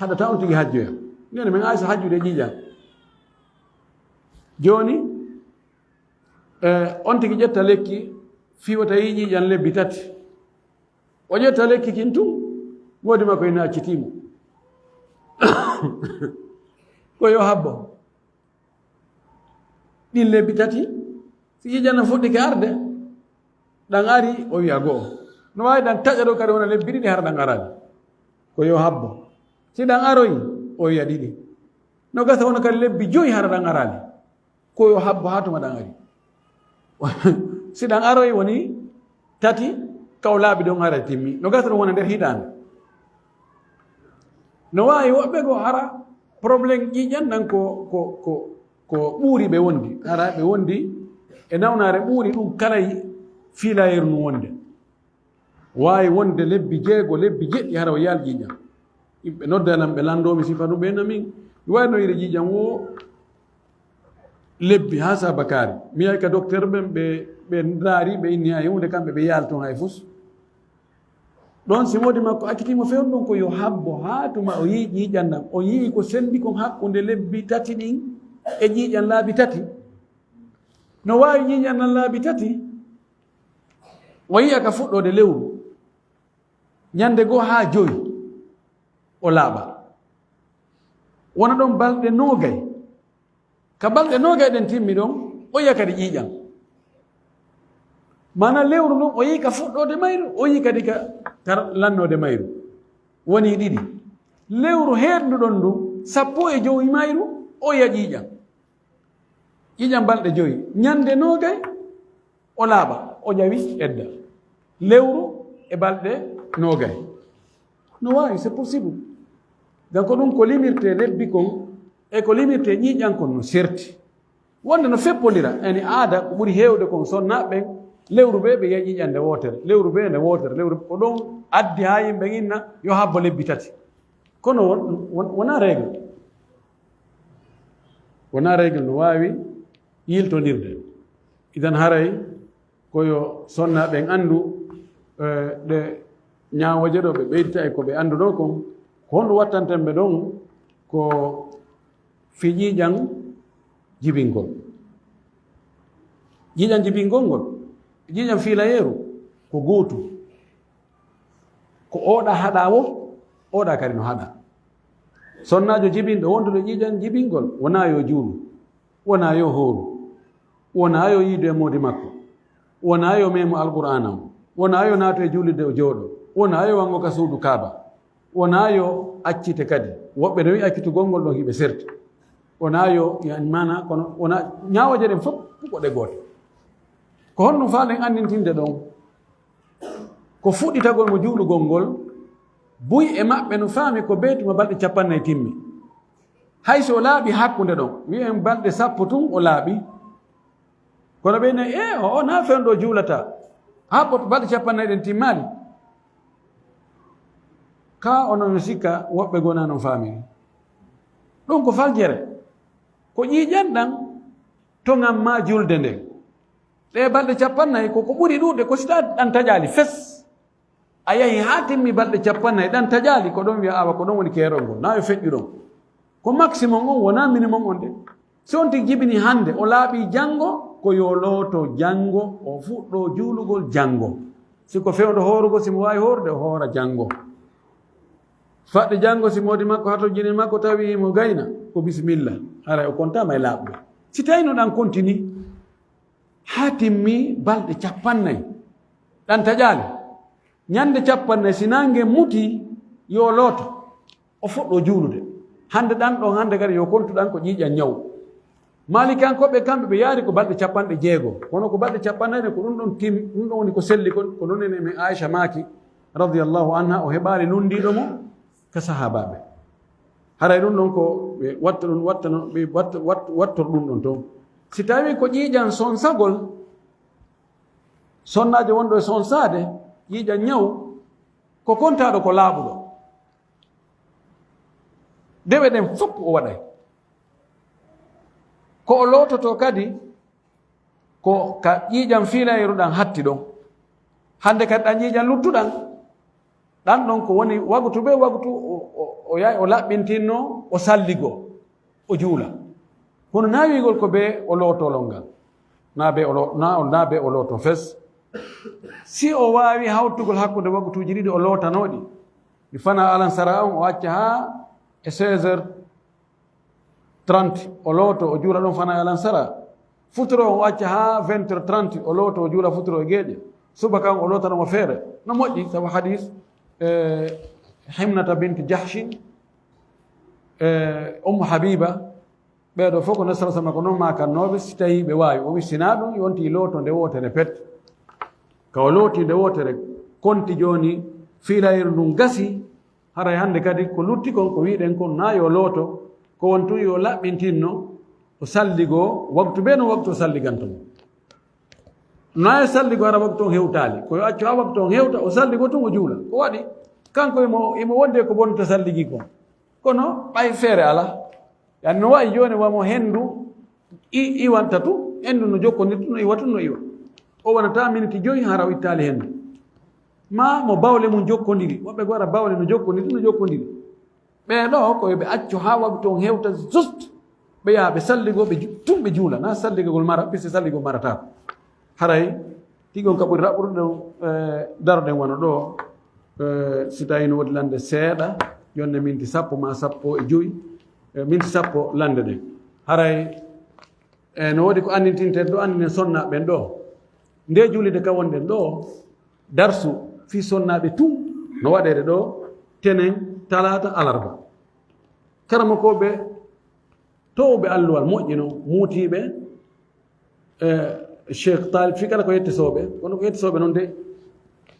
haɗata on tigi hajjoya. Ndeen men Aysa hajjude ƴiiƴan. Jooni, eh, on tigi ƴetta lekki fii wota yiiƴi ƴiiƴan lebbi tati. O ƴetta lekki kin tun, moodi makko ina accitii mo. Ko yo habbo. Ɗin lebbi tati, si ƴiiƴan no fuɗɗike arde, ɗan ari, o wiya go'o. No waawi ɗan taƴa ɗo kadi wona lebbi ɗiɗi hara ɗan araali. Ko yo habbo. Si ɗan aroyi, o wiya ɗiɗi. No gasa wona kadi lebbi joyi hara ɗan araali. Ko yo habbo haa tuma ɗan ari. Si ɗan aroy woni tati, kaw laaɓi ɗon haray timmi. No gasa ɗum wona nder hitaande. No waawi woɓɓe goo hara problème ƴiiƴan ɗan ko, ko, ko, ko ɓuuri ɓe wondi. Hara ɓe wondi e nawnaare ɓuuri ɗum kala fiilayeeru no wonde. Waawi wonde lebbi jeego, lebbi jeɗɗi hara o yaal ƴiiƴan. Yimɓe nodda lan ɓe lanndoo mi sifa ɗum ɓe na min. Mi waawi no yiri ƴiiƴan wo lebbi haa saabakaari. Mi yahi ka docteur ɓen ɓe, ɓe ndaari ɓe inni hay huunde kamɓe ɓe yaal ton hay fus. Ɗon si moodi makko acciti mo fewndo ɗon ko yo habbo haa tuma o yi'i ƴiiƴan ɗan. O yi'i ko senndi kon hakkunde lebbi tati ɗin e ƴiiƴan laabi tati. No waawi ƴiiƴan ɗan laabi tati. O yi'a ka fuɗɗoode lewru. Ñannde goo haa jowi o laaɓa. Wona ɗon balɗe noogay. Ka balɗe noogay ɗen timmi ɗon, o yi'a kadi ƴiiƴan. Maana lewru ndun, o yi'i ka fuɗɗoode mayru, o yi'i kadi ka, ka lannoode mayru. Wonii ɗiɗi. Lewru heedndu ɗon ndun, sappo e jowi mayru, o yi'a ƴiiƴan. Ƴiiƴan balɗe jowi. Ñannde noogay, o laaɓa, o ƴawi edda. Lewru e balɗe noogay. No waawi, c'est possible. Donc ko ɗum ko limirtee lebbi kon, e ko limirtee ƴiiƴan kon no serti. Wonde no feppondira, yani aada ko ɓuri heewde kon sonnaaɓe ɓen, lewru bee ɓe yi'a ƴiiƴan nde wootere, lewru bee nde wootere, lewru ko ɗon addi haa yimɓe inna yo habbo lebbi tati. Kono won, won, wonaa règle. Wonaa règle no waawi yiltondirde. Idan haray ko yo sonnaaɓe ɓen anndu, eh, ɗe ñaawooje ɗoo ɓe ɓeydita e ko ɓe anndunoo kon, ko honɗum wattanten ɓe ɗon ko fii ƴiiƴan jibingol. Ƴiiƴan jibingol ngol, ƴiiƴan fiilayeeru ko gootum. Ko ooɗa haɗaa wo, ooɗa kadi no haɗaa. Sonnaajo jibinɗo wonduɗo ƴiiƴan jibingol, wonaa yo juulu, wonaa yo hooru, wonaa yo yiidu e moodi makko, wonaa yo meemu Alqur'aana on, wonaa yo naatu e juulirde o jooɗo, wonaa yo wango ka suudu Kaaba, wonaa yo accite kadi. Woɓɓe no wi'i accitugol ngol ɗon hiɓe serti. Wonaa yo, yani maana, kono wonaa ñaawooje ɗen fof ko ɗe goote. Ko honɗum faalɗen anndintinde ɗon? Ko fuɗɗitagol mo juulugol ngol, buy e maɓɓe no faami ko bee tuma balɗe cappannayi timmi. Hay so o laaɓi hakkunde ɗon, wi'en balɗe sappo tun o laaɓi. Kono ɓe ne, e, o, o na fewndo juulata. Haa ɓoto balɗe cappannayi ɗen timmaali. Ka onon no sikka woɓɓe gona non faamiri. Ɗum ko faljere. Ko ƴiiƴan ɗan to ngam ma julde nden. Ɗe balɗe cappannayi ko ko ɓuri ɗuuɗde ko si ta ɗan taƴaali fes. A yahi haa timmi balɗe cappannayi, ɗan taƴaali, ko ɗon wi'a awa, ko ɗon woni keerol ngol. Na yo feƴƴu ɗon. Ko maximum on, wonaa minimum on de. Si on tigi jibini hannde, o laaɓi janngo, ko yo looto janngo, o fuɗɗo juulugol janngo. Si ko fewndo hoorugol, si mo waawi hoorde, o hoora janngo. Faɗɗi janngo, si moodi makko hatojini makko, tawi mo gayna, ko bisimilla. Haray o kontaama e laaɓuɗo. Si tawi no ɗan kontini, haa timmi balɗe cappannayi, ɗan taƴaali. Ñande cappannayi, si naange muti, yo looto, o fuɗɗo juulude. Hannde ɗan ɗon, hannde kadi yo kontu ɗan ko ƴiiƴan ñaw. Maalikankooɓe kamɓe ɓe yaari ko balɗe capanɗe jeego. Kono ko balɗe cappannayi ɗen ko ɗum ɗon tim-, ɗum ɗon woni ko selli kon, ko ɗum enen men Aisha maaki, radiyallahu anha, o heɓaali lunndiiɗo mo ka sahaabaaɓe. Haray ɗum ɗon ko ɓe watta ɗum, wattano, ɓe watta, watt-, wattor ɗum ɗon ton. Si tawii ko ƴiiƴan sonsagol, sonnaajo wonɗo e sonsaade, ƴiiƴan ñaw, ko kontaaɗo ko laaɓuɗo. Dewe ɗen fof o waɗay. Ko o loototo kadi, ko ka ƴiiƴan fiilayru ɗan hatti ɗon. Hannde kadi ɗan ƴiiƴan luttuɗan, ɗan ɗon ko woni wagutu be wagutu o, o, o yahay o laɓɓintinno, o salligo, o juula. Kono na wiigol ko be o lootolol ngal. Na be o lo-, na, na be o looto fes. Si o waawi hawtugol hakkunde wagutuuji ɗiɗi o lootanooɗi, mi fana alan sara on o acca haa e seize heures trente, o looto, o juula ɗon fana e alan sara. Futuro on o acca haa vingt heures trente, o looto, o juula futuro e geeƴe. Subaka on o lootano mo feere. No moƴƴi, sabu hadis, eh, Himnata bint Jahshin, eh, Ummu Habiba, Ɓee ɗoo fof ko Nabi sallallahu alaihi wasallam ko noon maakannooɓe, si tawii ɓe waawi. O wi, "Si naa ɗum, yonti looto nde wootere pet." Ka o looti nde wootere, konti jooni fiilayru ndun gasi, haray hannde kadi ko lutti kon, ko wi'ɗen kon, naa yo looto, ko won tun yo laɓɓintinno, o salligoo, waktu bee no waktu o salliganto mo. Naa yo salligoo hara waktu on hewtaali, ko yo accu haa waktu on hewta, o salligoo tun o juula. Ko waɗi? Kanko imo, imo wondi e ko bonnata salligi kon. Kono ɓay feere alaa. Yani no wayi jooni, wamo henndu i-, iwanta tun, henndu no jokkondiri tun, no iwa tun, no iwa. O wonata miniti joyi hara o ittaali henndu. Maa mo bawle mun jokkondiri, woɓɓe goo hara bawle no jokkondiri tun, no jokkondiri. Ɓee ɗoo ko yo ɓe accu haa waktu on hewta juste, ɓe yaha ɓe salligoo, ɓe ju-, tun ɓe juula, naa salligagol mara, puisque salligoo marataako. Haray tigi on ka ɓuri raɓɓude ɗo, eh, daroɗen wano ɗoo, eh, si tawii no woodi lannde seeɗa, yonde minti sappo maa sappo e joyi, eh, minti sappo lannde ɗen. Haray, eh, no woodi ko anndintinten ɗoo, anndinen sonnaaɓe ɓen ɗoo. Nde juulirde ka wonɗen ɗoo, darsu fii sonnaaɓe tun no waɗeede ɗoo, tenen, talaata, alarba. Karamokooɓe toowɓe alluwal moƴƴi no, muutiiɓe, eh, Cheikh Talib, fii kala ko yettisooɓe, kono ko yettisooɓe noon de,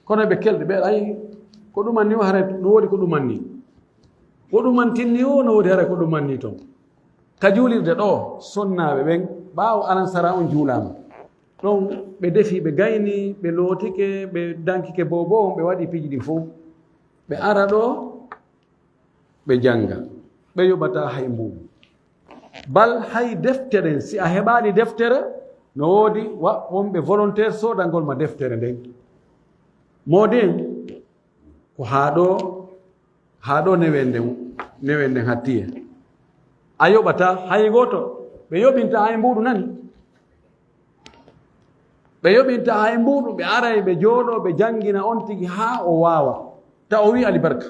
kono eɓe kelɗi, ɓe ay, ko ɗumanni o, haray no woodi ko ɗumanni. Ko ɗumantinni o, no woodi haray ko ɗumanni toon. Ka juulirde ɗoo, sonnaaɓe ɓen, ɓaawo alansara on juulaama. Ɗon ɓe defi, ɓe gayni, ɓe lootike, ɓe dankike boobo on, ɓe waɗi piiji ɗin fof. Ɓe ara ɗoo, ɓe jannga. Ɓe yoɓataa hay mbuuɗu. Bal hay deftere, si a heɓaali deftere, no woodi wa-, wonɓe volontaire soodangol ma deftere nden. Moodi en, ko haa ɗoo, haa ɗoo newende, newende hatti en. A yoɓataa hay gooto. Ɓe yoɓintaa hay mbuuɗu, nani? Ɓe yoɓintaa hay mbuuɗu, ɓe aray, ɓe jooɗoo, ɓe janngina on tigi haa o waawa. Ta o wi'i alibarka.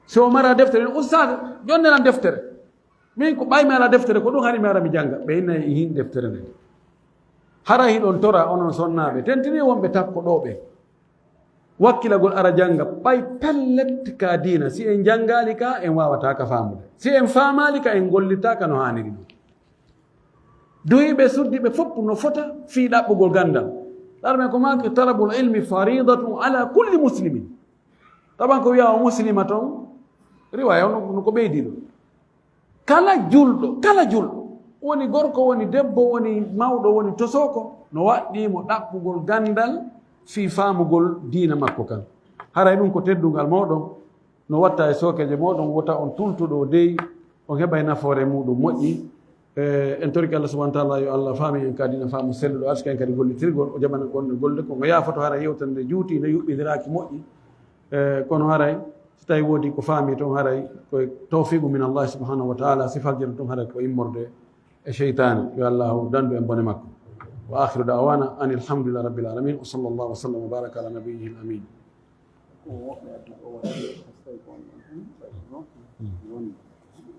Si o mara deftere, "Ustaad, jonneran deftere. Min ko ɓay mi ala deftere, ko ɗum hari mi ara mi jannga." Ɓe innay ihin deftere nden. Hara hiɗon tora onon sonnaaɓe, tentini wonɓe takko ɗoo ɓe. Wakkilagol ara jannga, ɓay pellet ka diina. Si en janngaali ka, en waawataa ka faamude. Si en faamaali ka, en gollitaa ka no haaniri ɗum. Duhiiɓe, suddiiɓe fof no fota fii ɗaɓɓugol ganndal. Ɗaɗo men ko maaki, "Talabul ilmi faridatun ala kulli muslimin." Taban ko wiyaa o muslima ton, riwaaya on no ko ɓeydi ɗum. Kala julɗo, kala julɗo, woni gorko, woni debbo, woni mawɗo, woni tosooko, no waɗɗii mo ɗaɓɓugol ganndal fii faamugol diina makko kan. Haray ɗum ko teddungal mooɗon, no watta e sookeeje mooɗon, wota on tultuɗo dey, on heɓay nafoore muuɗum moƴƴi. E, en torike Allah subhanahu wa ta'ala, yo Allah faami en ka diina faamu selluɗo, arsika en kadi gollitirgol, o jaɓana kon golle kon, o yaafoto haray yewtere nde juuti, nde yuɓɓindiraaki moƴƴi. E, kono haray, si tawi woodi ko faami ton, haray ko tawfiqu min Allah subhanahu wa ta'ala, si faljere ton, haray ko immorde e seytaane. Yo Allahu dandu en bone makko. Wa akhiru da'wana anil hamdulillahi rabbil alamin. Wa sallallahu wa sallam wa baraka ala nabiyyihil amin. Ko woɓɓe addi ko waɗi, so tawi ko on ɗon tan, ɓay ɗum noon, woni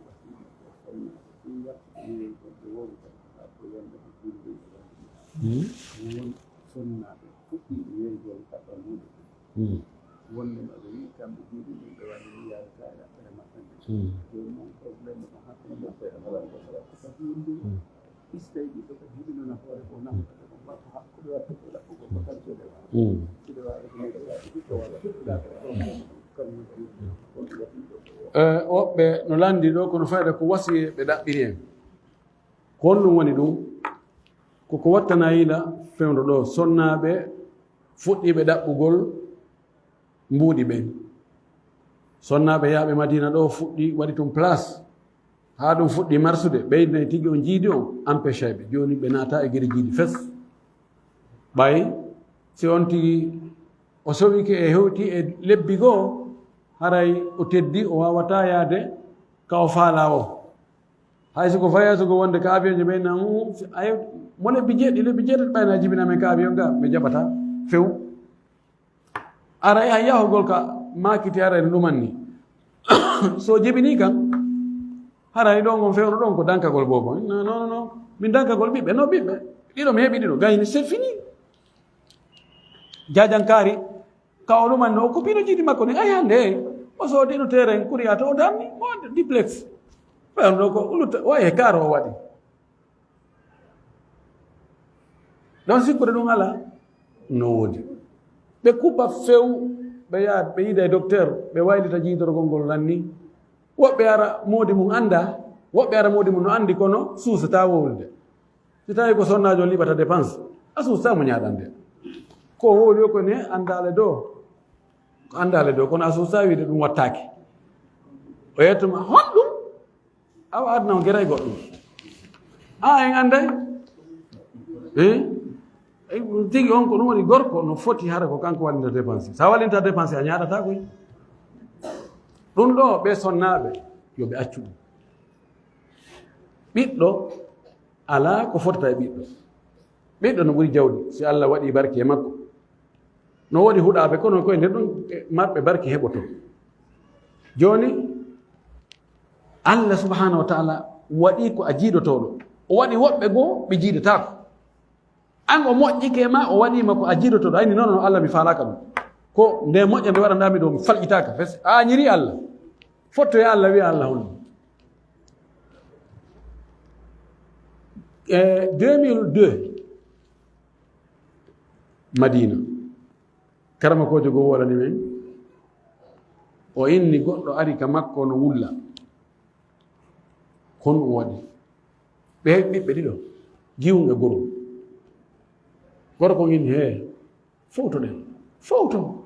wasiɓe ko sonna, ɗum yalta, ɗum yehi goɗɗo wowta, haa ko yande ko juulde e wonde. Hmm. Won sonnaaɓe fuɗɗiiɓe yehi gol kaɓɓal muɓɓe. Hmm. Wonde maɓe wi'i kamɓe juuɗe mum ɓe waɗi wiyaade ka e ɗaɓɓere maɓɓe nde. Hmm. Jooni noon, problème ko hakkunde maɓɓe e Allah ko sala ko ka juulde. Hmm. Mm. Eh, woɓɓe no lanndi ɗo, kono fayda ko wasiye ɓe ɗaɓɓiri en. Ko honɗum woni ɗum? Ko ko wattana yila fewndo ɗo, sonnaaɓe fuɗɗiiɓe ɗaɓɓugol mbuuɗi ɓen. Sonnaaɓe yaaɓe Madiina ɗo fuɗɗi waɗi tun place. Haa ɗum fuɗɗi marsude, ɓeydinay tigi on jiidi on, empêchay ɓe. Jooni ɓe naata e gere jiidi fes. Ɓay si on tigi o sowike e hewti e lebbi goo, haray o teddi, o waawataa yaade ka o faalaa o. Hay so ko voyage goo wonde ka avion je ɓe nan, ay, mo lebbi jeeɗiɗi, lebbi jeetati ɓay na jibina men ka avion ga, ɓe jaɓataa few. Aray hay yahugol ka maakiti aray no ɗumanni. So jibini kan, haray ɗon on fewno ɗon ko dankagol bobo. Non, non, non. Min dankagol ɓiɓɓe, no ɓiɓɓe. Ɗiɗo mi heɓi ɗiɗo, gayni c'est fini. Jajankaari, ka o ɗumanno, o kuppino jiidi makko ni, ay hannde, o soodino terrain, kuriya to o dammi, mo duplex. Ɓen ɗo ko lutta, wayi he kaaro o waɗi. Ɗon sikkude ɗum alaa? No woodi. Ɓe kuɓɓa few, ɓe yaha, ɓe yiida e docteur, ɓe waylita jiidorgol ngol lanni. Woɓɓe ara moodi mum anndaa, woɓɓe ara moodi mum no anndi kono suusataa wowlude. Si tawii ko sonnaajo liɓata dépense, a suusataa mo ñaaɗande. Ko wowli o ko ne anndaale dow. Ko anndaale dow, kono a suusataa wiide ɗum wattaake. O yetto ma, honɗum? Awa aduna on geray goɗɗum. A en annday? Eh? Eh, tigi on ko ɗum woni gorko no foti hara ko kanko wallinta dépense. Sa wallinta dépense a ñaaɗata koy. Ɗum ɗo ɓe sonnaaɓe yo ɓe accu ɗum. Ɓiɗɗo alaa ko fotata e ɓiɗɗo. Ɓiɗɗo no ɓuri jawdi si Allah waɗi barke e makko. No woodi huɗaaɓe kono koye nder ɗum maɓɓe barke heɓoto. Jooni Allah subhanahu wa ta'ala waɗi ko a jiidotooɗo. O waɗi woɓɓe goo ɓe jiidataako. An o moƴƴike ma, o waɗi ma ko a jiidotooɗo. Ayni noon no Allah mi faalaaka ɗum. Ko nde moƴƴa nde waɗanɗaa mi ɗo mi falƴitaaka. Fes a añiri Allah. Fotto e Allah wiya Allah honno. E deux mille deux, Madina. Karamokoojo goo wolani men. O inni goɗɗo ari ka makko no wulla. Kono o waɗi. Ɓe ɓiɓɓe ɗiɗo. Giwun e gorum. Gorko ngin hee. Fowtoɗen. Fowto.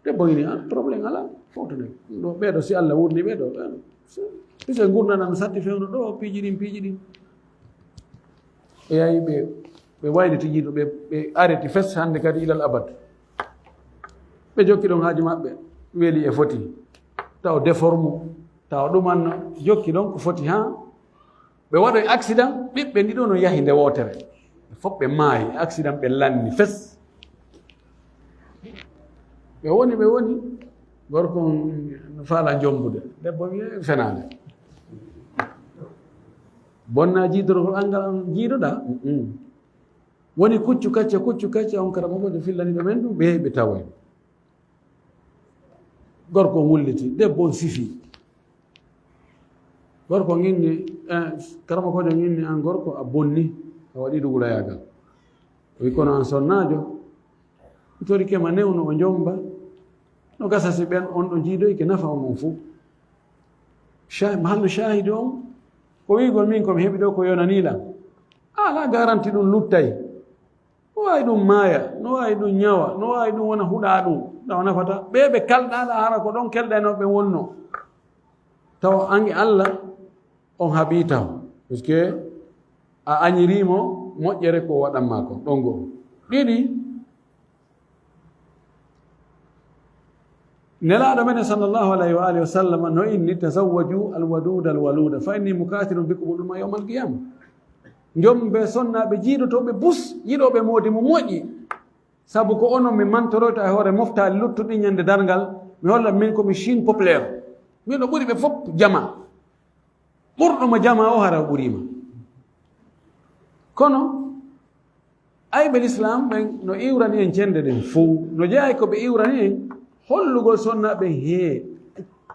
Debbo ini, "Ah, problème alaa. Fowtoɗen. Ɗo, ɓeeɗo si Allah wurni ɓeeɗo, ɓeeɗo. Puisque ngurndan an satti fewndo ɗo, piiji ɗin, piiji ɗin." Ɓe yahi ɓe, ɓe wayliti jiido, ɓe, ɓe arrêti fes hannde kadi ilal abad. Ɓe jokki ɗon haaju maɓɓe. Weli e foti. Taw déforme, taw ɗumanno, jokki ɗon ko foti haa ɓe waɗoy accident, ɓiɓɓe ɗiɗo no yahi nde wootere. Ɓe fof ɓe maayi, accident ɓe lanni fes. Ɓe woni, ɓe woni, gorko on no faala jombude. Debbo wiye fenaande. Bonna jiidorgol anngal an jiidoɗaa? Mm-mm. Woni kuccu kacca, kuccu kacca, on kara mogojo fillani ɓe men ɗum, ɓe yehi ɓe tawoy. Gorko on wulliti, debbo on sifi. Gorko on inni, eh, karamokoojo on inni, "An gorko, a bonni, a waɗi dugulayaagal." O wi, "Kono an sonnaajo, mi torike ma newno o jomba. No gasa si ɓen on ɗo jiidoyke nafa on on fuu." Sha-, mahallu shahidi on, ko wiigol min ko mi heɓi ɗo ko yonanii lan. A alaa garanti ɗum luttay. No waawi ɗum maaya, no waawi ɗum ñawa, no waawi ɗum wona huɗaa ɗum, ɗa o nafata. Ɓee ɓe kalɗaa ɗa hara ko ɗon kelɗaynoo ɓe wonnoo. Tawa an e Allah on haɓii taw. Parce que a añirii mo moƴƴere ko waɗan maa kon. Ɗon goo. Ɗiɗi, Nelaaɗo men sallallahu alayhi wa alihi wa sallam no inni, "Tazawwaju alwaduda alwaluda, fa inni mukathirun bikum al-umama yawma al-qiyama." Njombe sonnaaɓe jiidotooɓe bus, yiɗooɓe moodi mo moƴƴi. Sabu ko onon mi mantoroyta e hoore moftaali luttuɗi ñande darngal, mi holla min ko mi Chine populaire. Min ɗo ɓuri ɓe fof jama. Ɓurɗo mo jama o hara o ɓuriima. Kono ayɓe lislaam ɓen no iwrani en cende ɗen fow. No jeyaa e ko ɓe iwrani en, hollugol sonnaaɓe hee,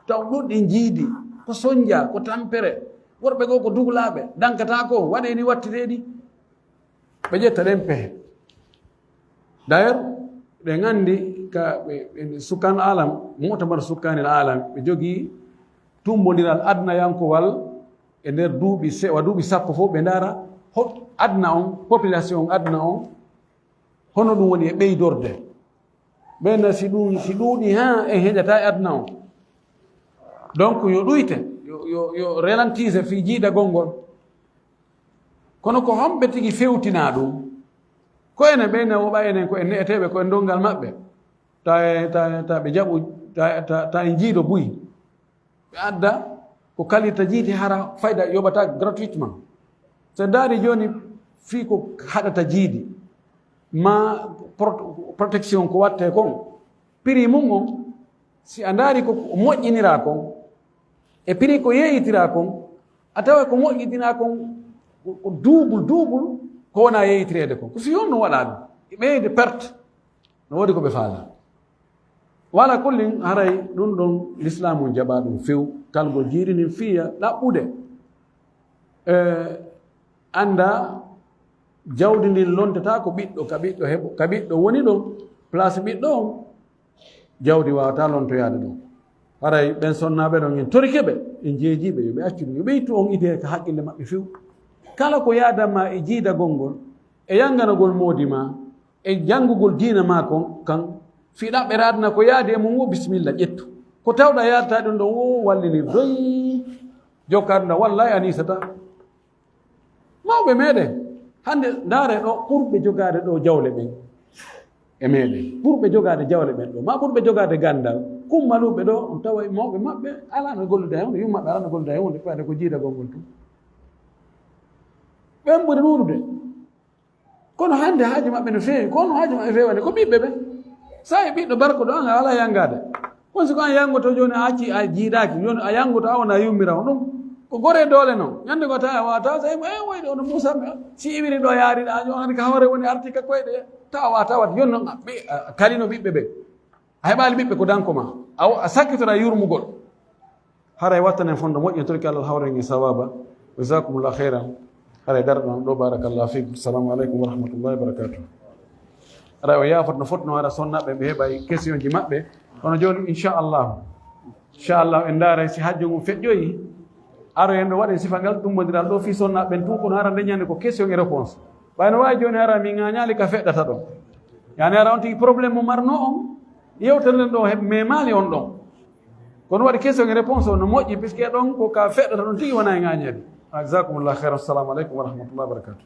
taw ɗuɗɗi jiidi, ko sonja, ko tampere, worɓe goo ko duglaaɓe, dankataako, waɗee ni wattireeɗi. Ɓe ƴetta ɗen pehe. D'ailleurs, ɗen anndi ka ɓe, ɓe sukkan alam, mu'tamar sukkanil alam, ɓe jogii tumbondiral adnayankowal e nder duuɓi se-, wa duuɓi sappo fof, ɓe ndaara ho adna on, population on adna on, hono ɗum woni e ɓeydorde. Ɓen si ɗum, si ɗuuɗi haa en heƴata e adna on. Donc, yo ɗuyte, yo, yo, yo ralentise fii jiidagol ngol. Kono ko homɓe tigi fewtinaa ɗum? Ko enen ɓe ene woɓa enen ko en ne'eteeɓe ko en donngal maɓɓe. Ta e, ta, ta ɓe jaɓu, ta, ta, ta en jiido buy. Ɓe adda ko kalirta jiidi hara fayda yoɓata gratuitement. So ndaari jooni fii ko haɗata jiidi, ma pro-, protection ko watte kon, prix mum on, si a ndaari ko moƴƴiniraa kon, e prix ko yeeyitiraa kon, a tawa ko moƴƴitinaa kon ko, ko double, double ko wona yeeyitireede kon. Ko fii honno waɗaa ɗum? E ɓeyde perte. No woodi ko ɓe faalaa. Wala kullin, haray ɗum ɗon lislaamu on jaɓaa ɗum few. Kalgol jiidi nin fiya ɗaɓɓude. E, annda, jawdi ndin lontata ko ɓiɗɗo, ka ɓiɗɗo heɓo, ka ɓiɗɗo woni ɗon, place ɓiɗɗo on, jawdi waawataa lontoyaade ɗon. Haray ɓen sonnaaɓe ɗon, en torike ɓe, en jeejii ɓe, yo ɓe accu ɗum, yo ɓe ittu on idee ka haqqille maɓɓe few. Kala ko yaadanma e jiidagol ngol, e yanganagol moodi ma, e janngugol diina ma kon, kan, fii ɗaɓɓere aduna ko yaadi e mum wo, bisimilla, ƴettu. Ko tawɗaa yaadataa ɗum ɗon wo, wallinir doy, jokkaa ɗum ɗon, wallaahi a niisataa. Mawɓe meɗen, hannde ndaare ɗo ɓurɓe jogaade ɗo jawle ɓen e meɗen, ɓurɓe jogaade jawle ɓen ɗo, ma ɓurɓe jogaade ganndal, kummaluɓe ɗo, on tawa e mawɓe maɓɓe alaa no gollude hay huunde, yummaɓe alaa no gollude hay huunde, fayde ko jiidagol ngol tun. Ɓen ɓuri ɗuuɗude. Kono hannde haaju maɓɓe no feewi, kono haaju maɓɓe feewani ko ɓiɓɓe ɓen. Sa e ɓiɗɗo barko ɗo, an a alaa yanngaade. Kono si ko an yanngoto jooni, a acci, a jiidaaki, jooni a yanngoto, a wona yummirawo ɗum. Ko gore doole non. Ñande ko tawa a wata, sa e, eh, woyde ono Muusa, si iwiri ɗo yaari ɗa, jooni ka hoore woni arti ka koyɗe, tawa a tawat, yon non, a, ɓe, a kalino ɓiɓɓe ɓen. A heɓaali ɓiɓɓe ko danko ma. A, a sakkitoɗa yurmugol. Haray wattanen fondo moƴƴo, torki Allah hawren e sawaba. Jazakumullah khairan. Haray darɗo ɗo, barakallahu fikum. Assalamu alaikum wa rahmatullahi wa barakatuh. Haray o yaafat no fotno, hara sonnaɓe ɓe heɓay question ji maɓɓe. Kono jooni, inchallahu, inchallahu, en ndaaray si hajjo ngun feƴƴoyi. Aro en ɗo waɗen sifa ngal ɗummondiral ɗo fii sonnaɓe ɓen tun, kono hara nde ñande ko question e réponse. Ɓay no waawi jooni hara mi ŋaañaali ka feɗɗata ɗon. Yani hara on tigi problème mo marno on, yewtere nden ɗo heɓ memaali on ɗon. Kono waɗi question e réponse o no moƴƴi, puisque ɗon ko ka feɗɗata ɗon tigi wona e ŋaañeede. Jazakumullah khairan. Assalamu alaikum wa rahmatullahi wa barakatuh.